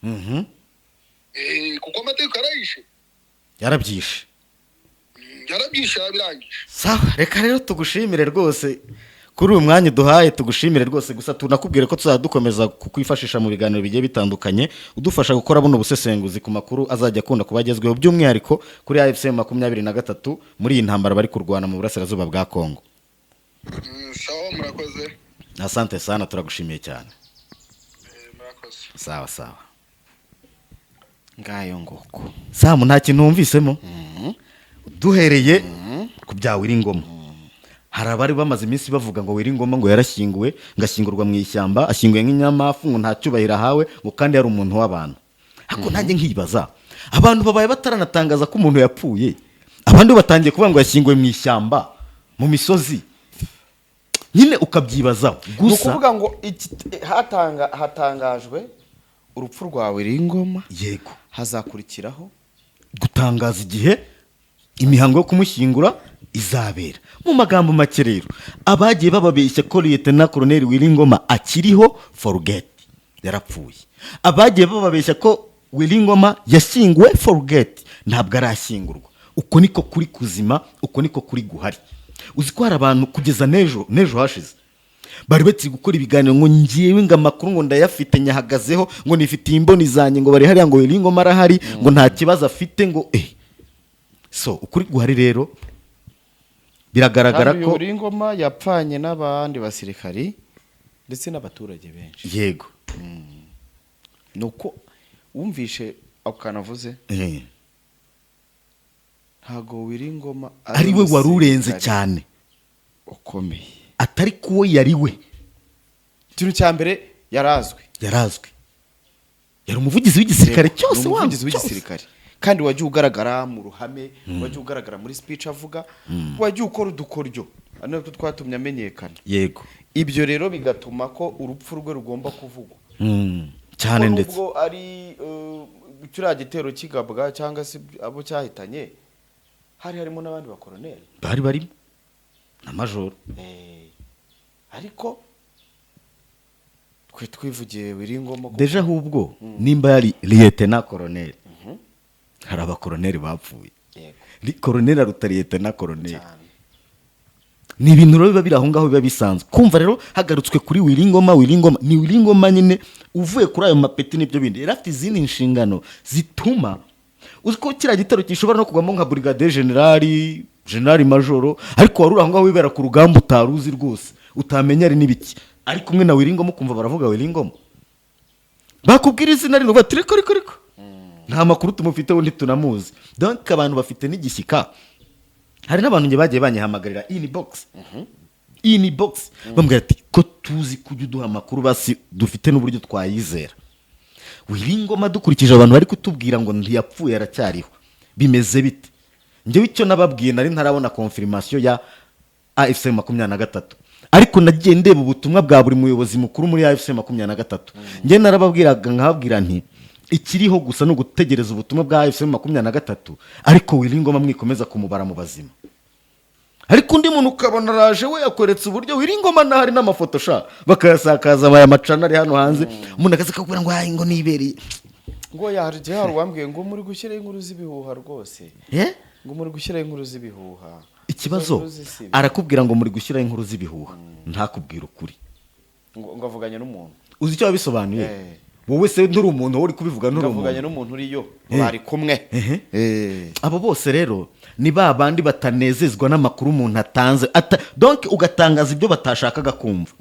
S2: Kuko amategeko arayishe.
S1: Yarabyishe.
S2: Yarabyishe, yarabirangije.
S1: Sawa, reka rero tugushimire rwose kuri uyu mwanya uduhaye, tugushimire rwose. Gusa tunakubwire ko tuzajya dukomeza kukwifashisha mu biganiro bigiye bitandukanye, udufasha gukora buno busesenguzi ku makuru azajya akunda kuba agezweho, by'umwihariko kuri AFC 23 muri iyi ntambara bari kurwana mu burasirazuba bwa Kongo.
S2: Sawa, murakoze.
S1: Asante sana, turagushimiye cyane.
S2: Murakoze.
S1: Sawa sawa.
S3: Ngayo nguko.
S1: Samu, nta kintu wumvisemo. Duhereye ku bya Wiringoma, hari abari bamaze iminsi bavuga ngo Wiringoma ngo yarashyinguwe, ngo ashyingurwa mu ishyamba, ashyinguwe nk'inyamafu, ngo nta cyubahiro ahawe, ngo kandi yari umuntu w'abantu. Ariko nanjye nkibaza, abantu babaye bataranatangaza ko umuntu yapfuye, abandi batangiye kuvuga ngo yashyinguwe mu ishyamba, mu misozi nyine, ukabyibazaho.
S3: Ni
S1: Gusa
S3: ukuvuga ngo hatangajwe urupfu rwa Wiringoma, hazakurikiraho
S1: gutangaza igihe imihango yo kumushyingura izabera. Mu magambo make rero, abagiye bababeshya ko Liyetena Koroneri Wiringoma akiriho, forget, yarapfuye. Abagiye bababeshya ko Wiringoma yashyinguwe, forget, ntabwo arashyingurwa. Uko niko kuri kuzima, uko niko kuri guhari. Uzi ko hari abantu kugeza n'ejo n'ejo hashize bari bakiri gukora ibiganiro ngo ngewe ngo amakuru ngo ndayafite, nyahagazeho, ngo nifitiye imboni zanjye, ngo bari hariya, ngo Wiringoma arahari, ngo nta kibazo afite, ngo so ukuri guhari rero biragaragara
S3: Kandi
S1: ko
S3: uyu Wiringoma yapfanye n'abandi basirikari ndetse n'abaturage benshi. Ni uko wumvishe ako kantu avuze, ntago Wiringoma
S1: ari we wari urenze
S3: umusirikare
S1: cyane
S3: ukomeye,
S1: atari kuwo yari we.
S3: Ikintu cya mbere, yarazwi.
S1: Yarazwi, yari umuvugizi w'igisirikare cyose.
S3: Ni umuvugizi
S1: Wangu, cyose.
S3: w'igisirikare, kandi wagiye ugaragara mu ruhame, wagiye ugaragara muri speech avuga, wagiye ukora udukoryo, ari natwo twatumye amenyekana. Ibyo rero bigatuma ko urupfu rwe rugomba kuvugwa.
S1: Cyane
S3: Kuko
S1: ndetse
S3: nubwo ari kiriya gitero kigabwa cyangwa se abo cyahitanye, hari harimo n'abandi bakoroneri.
S1: Bari barimo na majoro.
S3: Ariko twe twivugiye Wiringoma kuko
S1: Déjà ahubwo nimba yari liyetena koroneri, hari abakoroneri bapfuye. Koroneri aruta liyetena koroneri.
S3: Cyane.
S1: Ni ibintu rero biba biri aho ngaho, biba bisanzwe kumva. Rero hagarutswe kuri Wiringoma, Wiringoma ni Wiringoma nyine. Uvuye kuri ayo mapeti n'ibyo bindi, yari afite izindi nshingano zituma uzi ko kiriya gitero gishobora no kugwamo nka brigadier général, général majoro, ariko wari uri aho ngaho wibera ku rugamba, utari uzi rwose, utamenya ari n'ibiki, ari kumwe na Wiringoma, ukumva baravuga Wiringoma, bakubwira izina rino, bati reko reko reko, nta makuru tumufiteho, ntitunamuzi. Donc abantu bafite n'igishyika. Hari n'abantu njye bagiye banyihamagarira inbox, inbox, bambwira ati ko tuzi kujya uduha amakuru, basi dufite n'uburyo twayizera Wiringoma, dukurikije abantu bari kutubwira ngo ntiyapfuye, aracyariho, bimeze bite? Njyewe icyo nababwiye, nari ntarabona confirmation ya AFC 23, ariko nagiye ndeba ubutumwa bwa buri muyobozi mukuru muri AFC 23. Njye narababwiraga, nkababwira nti ikiriho gusa ni ugutegereza ubutumwa bwa AFC 23, ariko Wiringoma mwikomeza kumubara mu bazima. Ariko undi muntu ukabona araje, we yakweretse uburyo Wiringoma n'ahari n'amafoto sha, bakayasakaza aya macana ari hano hanze, umuntu akaza akakubwira ngo ayi ngo nibereye.
S3: Ngo hari igihe hari uwambwiye ngo muri gushyiraho inkuru z'ibihuha rwose.
S1: Eh?
S3: Ngo muri gushyiraho inkuru z'ibihuha.
S1: Ikibazo,
S3: Izo nkuru z'isibi.
S1: arakubwira ngo muri gushyiraho inkuru z'ibihuha, ntakubwira ukuri.
S3: Ngo avuganye n'umuntu.
S1: Uzi icyo wabisobanuye?
S3: Eh.
S1: Wowe se nturi umuntu, wowe uri kubivuga nturi
S3: Ngo avuganye
S1: umuntu.
S3: n'umuntu uriyo,
S1: Eh.
S3: bari kumwe.
S1: Ehe.
S3: Eh.
S1: Abo bose rero ni ba bandi batanezezwa n'amakuru umuntu atanze. Donc ugatangaza ibyo batashakaga kumva.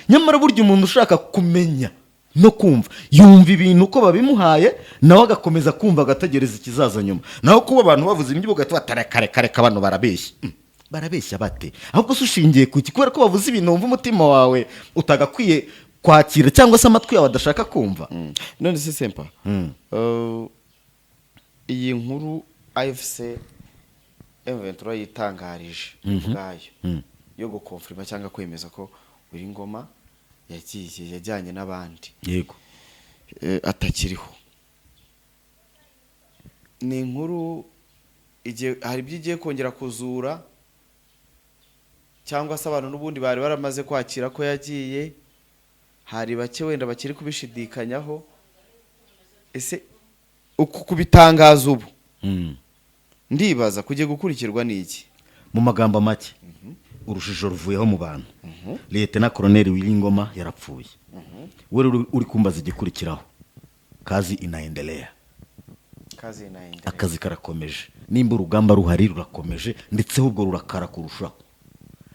S1: Nyamara burya umuntu ushaka kumenya no kumva, yumva ibintu uko babimuhaye, nawe agakomeza kumva, agategereza ikizaza nyuma. Naho kuba abantu bavuze ibyo, ugahita batara kare kare ka bano barabeshya. Barabeshya bate? Ahubwo se ushingiye ku iki? Kubera ko bavuze ibintu wumva umutima wawe utagakwiye kwakira, cyangwa se amatwi yawe adashaka kumva.
S3: None se Sempa, iyi nkuru AFC M23 yitangarije ubwayo yo gukonfirma cyangwa kwemeza ko Wiringoma yagiye, yajyanye n'abandi, atakiriho, ni inkuru hari ibyo igiye kongera kuzura, cyangwa se abantu n'ubundi bari baramaze kwakira ko yagiye, hari bake wenda bakiri kubishidikanyaho? Ese uku kubitangaza ubu, ndibaza kugiye gukurikirwa n'iki?
S1: Mu magambo make, urujijo ruvuyeho mu bantu. Liyetena Koroneri Wiringoma yarapfuye. We rero uri kumbaza igikurikiraho, kazi inaendelea.
S3: Kazi inaendelea.
S1: Akazi karakomeje. Nimba urugamba ruhari, rurakomeje, ndetse ahubwo rurakara kurushaho.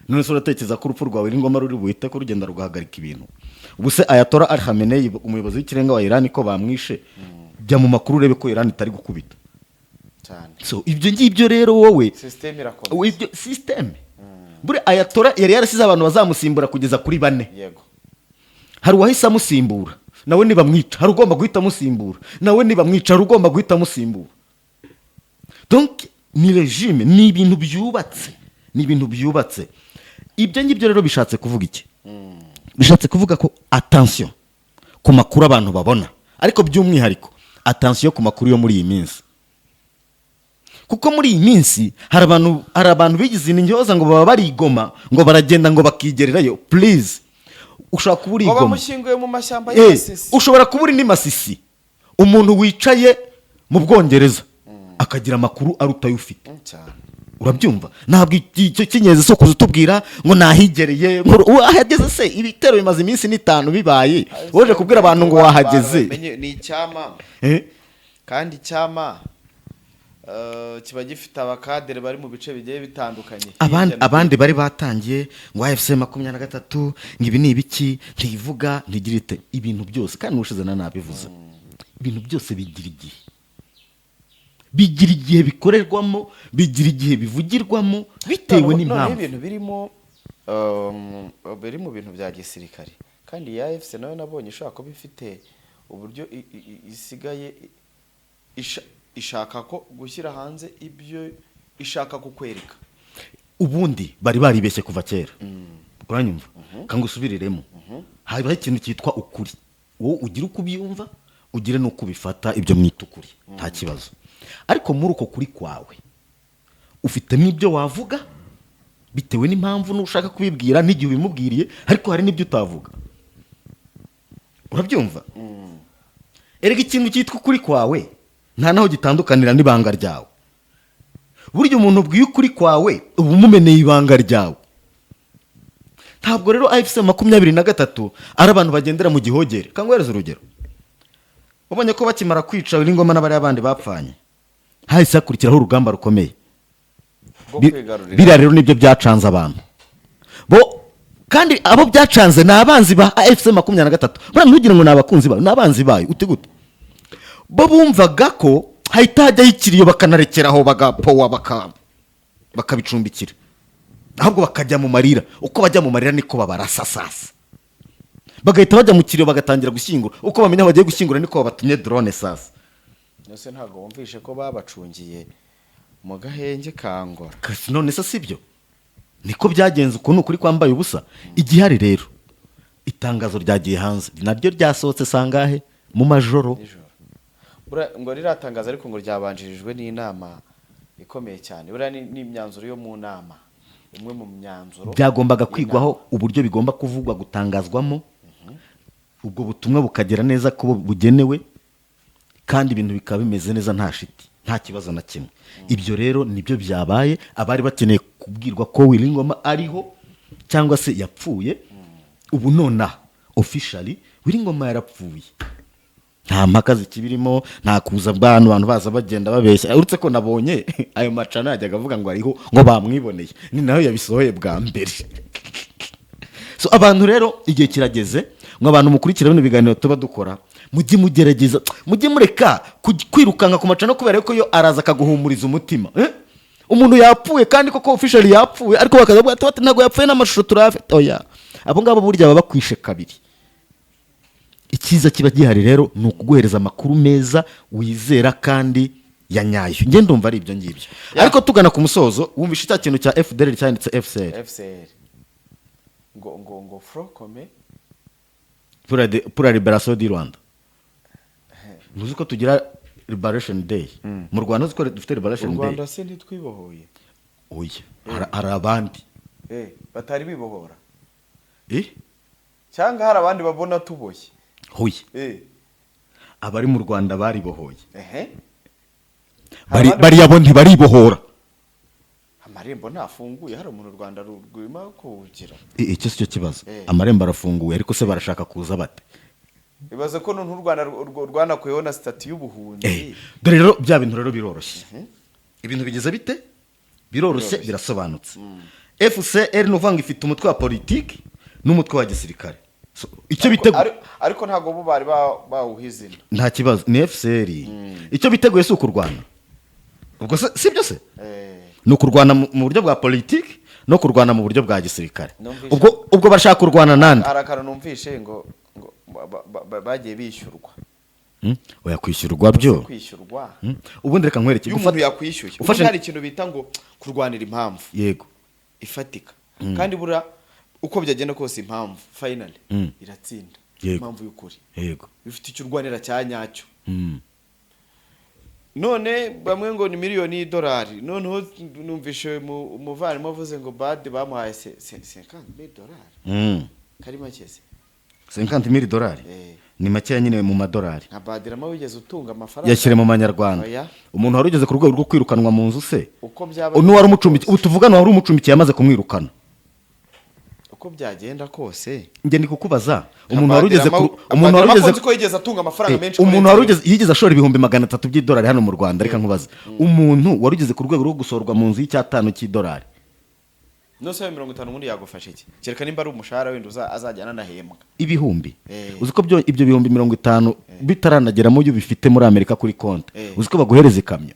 S1: None se uratekereza ko urupfu rwawe n'ingoma ruri buhite ko rugenda rugahagarika ibintu? Ubu se Ayatollah Ali Khamenei, umuyobozi w'ikirenga wa Iran, ko bamwishe, jya mu makuru urebe ko Iran itari gukubita.
S3: Cyane.
S1: So ibyo ngibyo rero wowe
S3: System irakomeye.
S1: Ibyo system, buri Ayatollah yari yarasize abantu bazamusimbura kugeza kuri bane. Hari uwahise amusimbura, nawe nibamwica hari ugomba guhita amusimbura, nawe nibamwica hari ugomba guhita amusimbura. Donc ni regime, ni ibintu byubatse, ni ibintu byubatse. Ibyo ngibyo rero bishatse kuvuga iki? Bishatse kuvuga ko attention ku makuru abantu babona, ariko by'umwihariko attention ku makuru yo muri iyi minsi, kuko muri iyi minsi hari abantu bigize intyoza ngo baba barigoma, ngo baragenda, ngo bakigererayo. Please, ushobora kuba uri
S3: Ngo
S1: i Goma.
S3: Bamushyinguye mu mashyamba y'Amasisi.
S1: Ushobora kuba uri n'i Masisi, umuntu wicaye mu Bwongereza akagira amakuru aruta ayo ufite.
S3: Cyane.
S1: Urabyumva? Ntabwo icyo cy'ingenzi si ukuza utubwira ngo nahigereye, ngo wahageze se? Ibitero bimaze iminsi n'itanu bibaye, woje kubwira abantu ngo wahageze.
S3: Bamenye, ni icyama. Kandi icyama kiba gifite abakadere bari mu bice bigiye bitandukanye
S1: Abandi
S3: hirya no
S1: abandi bari batangiye ngo AFC 23, ngo ibi ni ibiki, ntivuga, ntigira ite, ibintu byose. Kandi n'ubushize na nabivuze, ibintu byose bigira igihe, bigira igihe bikorerwamo, bigira igihe bivugirwamo, bitewe
S3: Noneho
S1: n'impamvu.
S3: Ibintu birimo biri mu bintu bya gisirikare, kandi ya AFC nayo nabonye ishobora kuba ifite uburyo isigaye ishaka ko gushyira hanze ibyo ishaka kukwereka.
S1: Ubundi bari baribeshye kuva kera, uranyumva? Kanga usubiriremo, habaho ikintu cyitwa ukuri. Wowe ugira uko ubyumva, ugire n'uko ubifata, ibyo mwita ukuri nta kibazo. Ariko muri uko kuri kwawe ufitemo ibyo wavuga bitewe n'impamvu n'ushaka kubibwira n'igihe ubimubwiriye, ariko hari n'ibyo utavuga. Urabyumva? Erega ikintu cyitwa ukuri kwawe nta naho gitandukanira n'ibanga ryawe. Burya umuntu ubwiye ukuri kwawe uba umumeneye ibanga ryawe. Ntabwo rero AFC 23 ari abantu bagendera mu gihogere. Kanguhereza urugero: ubonye ko bakimara kwica Ngoma n'abariya bandi bapfanye, hahise hakurikiraho urugamba rukomeye
S3: rwo kwigarurira.
S1: Biriya rero nibyo byacanze abantu bo, kandi abo byacanze ni abanzi ba AFC 23. Buriya ntugire ngo ni abakunzi bayo, ni abanzi bayo. Ute gute? Bo bumvaga ko hahita hajyaho ikiriyo, bakanarekeraho, bagapowa, bakabicumbikira, ahubwo bakajya mu marira. Uko bajya mu marira niko babarasa sasa, bagahita bajya mu kiriyo, bagatangira gushyingura. Uko bamenya aho bagiye gushyingura niko babatumye drone sasa.
S3: Ese ntabwo wumvishe ko babacungiye mu gahenge ka Ngora?
S1: Kasi none se sibyo? Niko byagenze. Uku ni ukuri kwambaye ubusa. Igihari rero, itangazo ryagiye hanze, naryo ryasohotse sangahe mu majoro?
S3: Nijoro. Ngo riratangaza, ariko ngo ryabanjirijwe n'inama ikomeye cyane. Buriya ni imyanzuro yo mu nama, imwe mu myanzuro
S1: Byagombaga
S3: y'inama.
S1: kwigwaho uburyo bigomba kuvugwa, gutangazwamo, ubwo butumwa bukagera neza ko bugenewe, kandi ibintu bikaba bimeze neza, nta shiti, nta kibazo na kimwe. Ibyo rero nibyo byabaye. Abari bakeneye kubwirwa ko Willy Ngoma ariho cyangwa se yapfuye, ubu nonaha officially Willy Ngoma yarapfuye, nta mpaka zikibirimo, nta kuza abantu baza bagenda babeshya. Uretse ko nabonye ayo macana yajyaga avuga ngo ariho, ngo bamwiboneye, ni nayo yabisohoye bwa mbere. So abantu rero, igihe kirageze ngo abantu mukurikira bino biganiro tuba dukora, mujye mugerageza, mujye mureka kwirukanka ku macana, kubera ko yo araza akaguhumuriza umutima, eh? Umuntu yapfuye kandi koko officially yapfuye, ariko bakaza bavuga ati ntabwo yapfuye, n'amashusho turayafite. Oya, abo ngabo burya baba bakwishe kabiri. Icyiza kiba gihari rero ni ukuguhereza amakuru meza wizera kandi ya nyayo. Njye ndumva ari ibyo ngibyo. Ariko tugana ku musozo, wumvishe cya kintu cya FDL cyanditse FCR?
S3: FCR ngo Front Commun.
S1: Pour la libération du Rwanda. Ntuzi ko tugira Liberation Day mu Rwanda? Uzi ko dufite
S3: U
S1: Liberation Day?
S3: Rwanda se ntitwibohoye?
S1: Oya, hari abandi.
S3: Batari bibohora?
S1: Eh?
S3: Cyangwa hari abandi babona tuboshye?
S1: Hoya. Abari mu Rwanda baribohoye.
S3: Hari abandi-
S1: Bariya bo ntibaribohora.
S3: Amarembo ntafunguye, hari umuntu u Rwanda rwima kuwugira?
S1: Icyo si cyo kibazo.
S3: Eh.
S1: Amarembo arafunguye, ariko se barashaka kuza bate?
S3: Ibaze ko noneho u Rwanda rwanakuyeho na statut y'ubuhunzi.
S1: Dore rero bya bintu rero biroroshye, ibintu bigeze bite? Biroroshye, birasobanutse. FCR ni ukuvuga ngo ifite umutwe wa politiki n'umutwe wa gisirikare. So, icyo biteguye
S3: Ariko ntabwo bo bari bawuha izina.
S1: Nta kibazo, ni FCR. Icyo biteguye si ukurwana ubwo se, si byo se? Ni ukurwana mu buryo bwa politiki no kurwana mu buryo bwa gisirikare. Ubwo bashaka kurwana nande?
S3: Hari akantu numvishe ngo bagiye bishyurwa.
S1: Oya, kwishyurwa byo
S3: Kwishyurwa.
S1: Ubundi reka nkwereke.
S3: Iyo umuntu yakwishyuye, ubundi hari ikintu bita ngo kurwanira impamvu ifatika, kandi buriya uko byagenda kose impamvu finally iratsinda. Impamvu y'ukuri, ufite icyo urwanira cya nyacyo. None bamwe ngo ni miliyoni y'idolari, noneho numvishe umuvandimwe avuze ngo badi bamuhaye 50 dolari. Kari make se?
S1: 50 mille dolari.
S3: Eh.
S1: Ni makeya nyine mu madolari.
S3: Nka Badrama wigeze utunga amafaranga?
S1: Yashyire mu manyarwanda.
S3: Oya.
S1: Umuntu wari ugeze ku rwego rwo kwirukanwa mu nzu se,
S3: Uko byaba
S1: n'uwari umucumbikiye, ubu tuvugana wari umucumbikiye yamaze kumwirukana.
S3: Uko byagenda kose,
S1: Njye ndi kukubaza umuntu wari ugeze ku umuntu wari
S3: Badrama
S1: ugeze
S3: ko nzi ko yigeze atunga amafaranga menshi
S1: umuntu
S3: kurenza
S1: wari ugeze, yigeze ashora 300,000 by'idolari hano mu Rwanda. Reka nkubaze, umuntu wari ugeze ku rwego rwo gusohorwa mu nzu y'icyatanu cy'idolari.
S3: Nose ayo 50 ubundi yagufasha iki, kereka nimba ari umushahara wenda azajya anahembwa?
S1: Ibihumbi, uzi ko ibyo 50,000 bitaranageramo, iyo ubifite muri Amerika kuri konti, uzi ko baguhereza ikamyo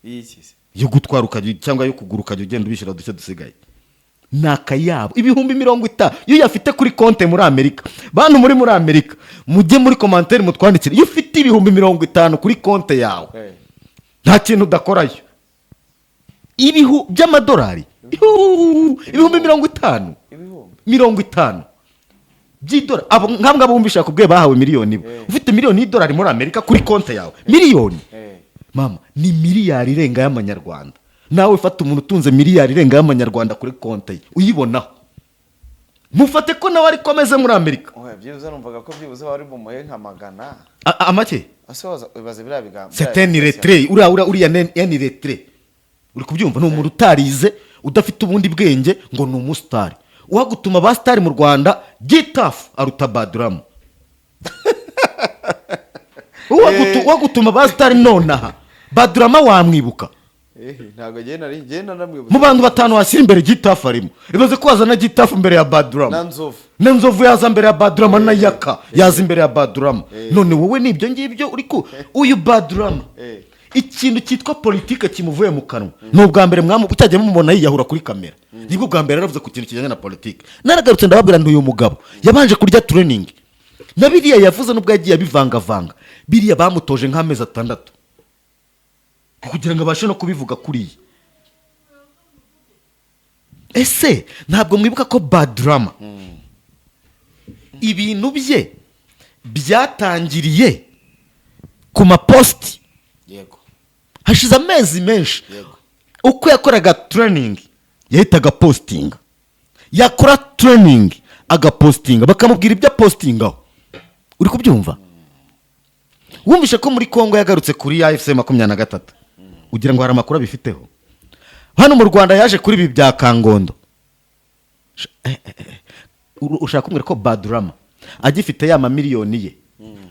S3: Y'iki se?
S1: Yo gutwara ukajya, cyangwa yo kugura ukajya ugenda ubishyura duke dusigaye. Ni akayabo, 50,000 iyo uyafite kuri konti muri Amerika. Bantu muri Amerika, mujye muri commentaire mutwandikire. Iyo ufite 50,000 kuri konti yawe, nta kintu udakorayo. Ibihu by'amadolari, 50,000.
S3: Ibihumbi.
S1: 50 by'idolari. Abo nk'abo bumvisha kubwiye bahawe miliyoni bo. Ufite miliyoni y'idolari muri Amerika kuri konti yawe, miliyoni, mama, ni miliyari irenga y'amanyarwanda. Nawe fata umuntu utunze miliyari irenga y'amanyarwanda kuri konti ye, uyibonaho, mufate ko nawe ariko ameze muri Amerika.
S3: Oya, byibuze numvaga ko byibuze wari bumuhe nka magana.
S1: Amake.
S3: Ase waza ibaze biriya bigambo.
S1: C'est un illettré. Uriya ni un illettré, uri kubyumva? Ni umuntu utarize, udafite ubundi bwenge, ngo ni umusitari. Uwagutuma ba star mu Rwanda, Gitafu aruta Badrama. Uwagutuma ba star nonaha, Badrama wamwibuka?
S3: Ntabwo ngiye, nari ngiye naramwibuka.
S1: Mu bantu batanu washyira imbere, Gitafu arimo. Ibaze ko wazana Gitafu imbere ya Badrama.
S3: Na Nzovu.
S1: Na Nzovu yaza mbere ya Badrama, na Yaka yaza imbere ya Badrama. None wowe nibyo ngibyo uri ku uyu Badrama, ikintu cyitwa politike kimuvuye mu kanwa ni ubwa mbere cyagiye mumubona yiyahura kuri kamera. Nibwo bwa mbere yaravuze ku kintu kijyanye na politike. Naragarutse ndababwira nti uyu mugabo yabanje kurya training, na biriya yavuze nubwo yagiye abivangavanga, biriya bamutoje nk'amezi 6 kugira ngo abashe no kubivuga kuriya. Ese ntabwo mwibuka ko Badrama ibintu bye byatangiriye ku mapositi?
S3: Yego.
S1: Hashize amezi menshi. Uko yakoraga training yahitaga postinga, yakora training agapostinga, bakamubwira ibyo apostingaho. Uri kubyumva? Wumvishe ko muri Congo yagarutse kuri AFC 23, ugira ngo hari amakuru abifiteho. Hano mu Rwanda yaje kuri ibi bya Kangondo. Ushaka kumbwira ko Badrama agifite ya mamiliyoni ye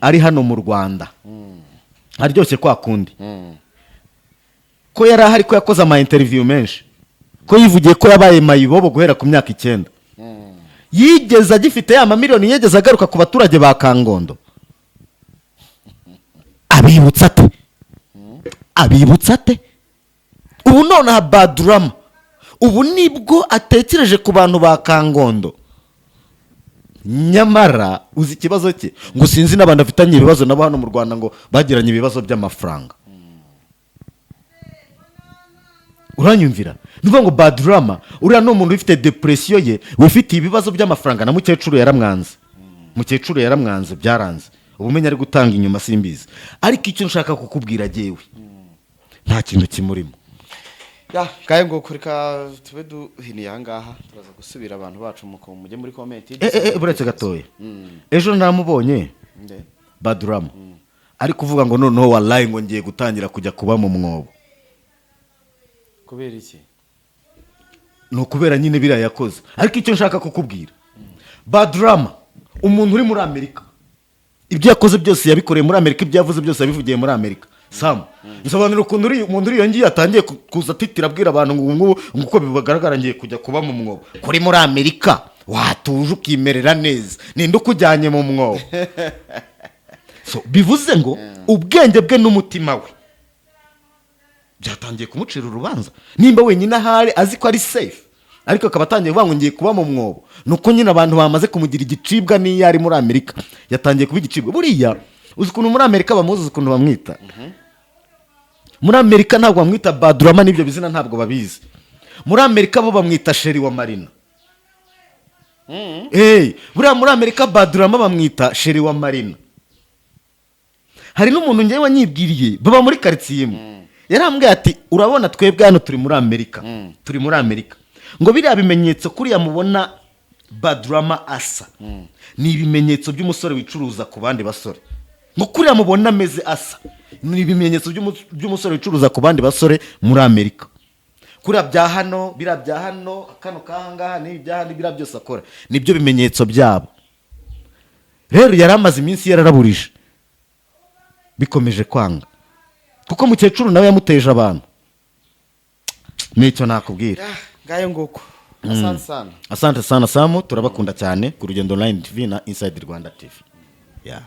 S1: ari hano mu Rwanda aryoshye kwa kundi, ko yari ahari, ko yakoze ama interview menshi, ko yivugiye ko yabaye mayibobo guhera ku myaka 9, yigeze agifite ya mamiliyoni, yigeze agaruka ku baturage ba Kangondo? Abibutsa ate? Abibutsa ate? Ubu nonaha Badrama ubu nibwo atekereje ku bantu ba Kangondo. Nyamara uzi ikibazo cye, ngo sinzi n'abantu afitanye ibibazo nabo hano mu Rwanda, ngo bagiranye ibibazo by'amafaranga. Uranyumvira? Ni ukuvuga ngo Badrama uriya ni umuntu ufite depression ye, wifitiye ibibazo by'amafaranga. Na mukecuru yaramwanze, mukecuru yaramwanze, byaranze. Ubumenyi ari gutanga inyuma simbizi, ariko icyo nshaka kukubwira jyewe, nta kintu kimurimo.
S3: Ya ngahe ngo reka tube duhiniye aha ngaha, turaza gusubira. Abantu bacu mujye muri comment.
S1: Buretse gatoya, ejo namubonye.
S3: Nde?
S1: Badrama ari kuvuga ngo noneho wallahi ngo ngiye gutangira kujya kuba mu mwobo.
S3: Kubera iki?
S1: Ni ukubera nyine biriya yakoze. Ariko icyo nshaka kukubwira, Badrama umuntu uri muri Amerika, ibyo yakoze byose yabikoreye muri Amerika, ibyo yavuze byose yabivugiye muri Amerika. Samu, bisobanura ukuntu uri umuntu uri iyo ngiyo atangiye kuza atitira, abwira abantu ngo ubu ngubu, ngo uko bigaragara ngiye kujya kuba mu mwobo. Kuri muri Amerika watuje ukimerera neza, ninde ukujyanye mu mwobo? So, bivuze ngo ubwenge bwe n'umutima we byatangiye kumucira urubanza. Nimba wenyine ahari azi ko ari safe, ariko akaba atangiye kuvuga ngo ngiye kuba mu mwobo, ni uko nyine abantu bamaze kumugira igicibwa. N'iyo ari muri Amerika yatangiye kuba igicibwa. Buriya uzi ukuntu muri Amerika bamuzi, uzi ukuntu bamwita muri Amerika? Ntabwo bamwita Badurama, n'ibyo bizina ntabwo babizi muri Amerika. Bo bamwita chéri wa Marina. Hey, buriya muri Amerika Badurama bamwita chéri wa Marina. Hari n'umuntu ngewe wanyibwiriye, baba muri karitsiye imwe, yarambwiye ati: "Urabona twebwe hano turi muri Amerika, turi muri Amerika, ngo biriya bimenyetso kuriya mubona Badurama asa, ni ibimenyetso by'umusore wicuruza ku bandi basore. Ngo kuriya mubona ameze asa, ni ibimenyetso by'umusore wicuruza ku bandi basore muri Amerika. Kuriya bya hano, biriya bya hano, kano kahangaha n'ibi bya hano, biriya byose akora nibyo bimenyetso byabo." Rero yari amaze iminsi yararaburije, bikomeje kwanga, kuko mukecuru nawe yamuteje abantu. Nicyo nakubwira.
S3: Ah, ngayo nguko, asante sana.
S1: Asante sana Samu, turabakunda cyane ku Rugendo Online TV na Inside Rwanda TV, yeah.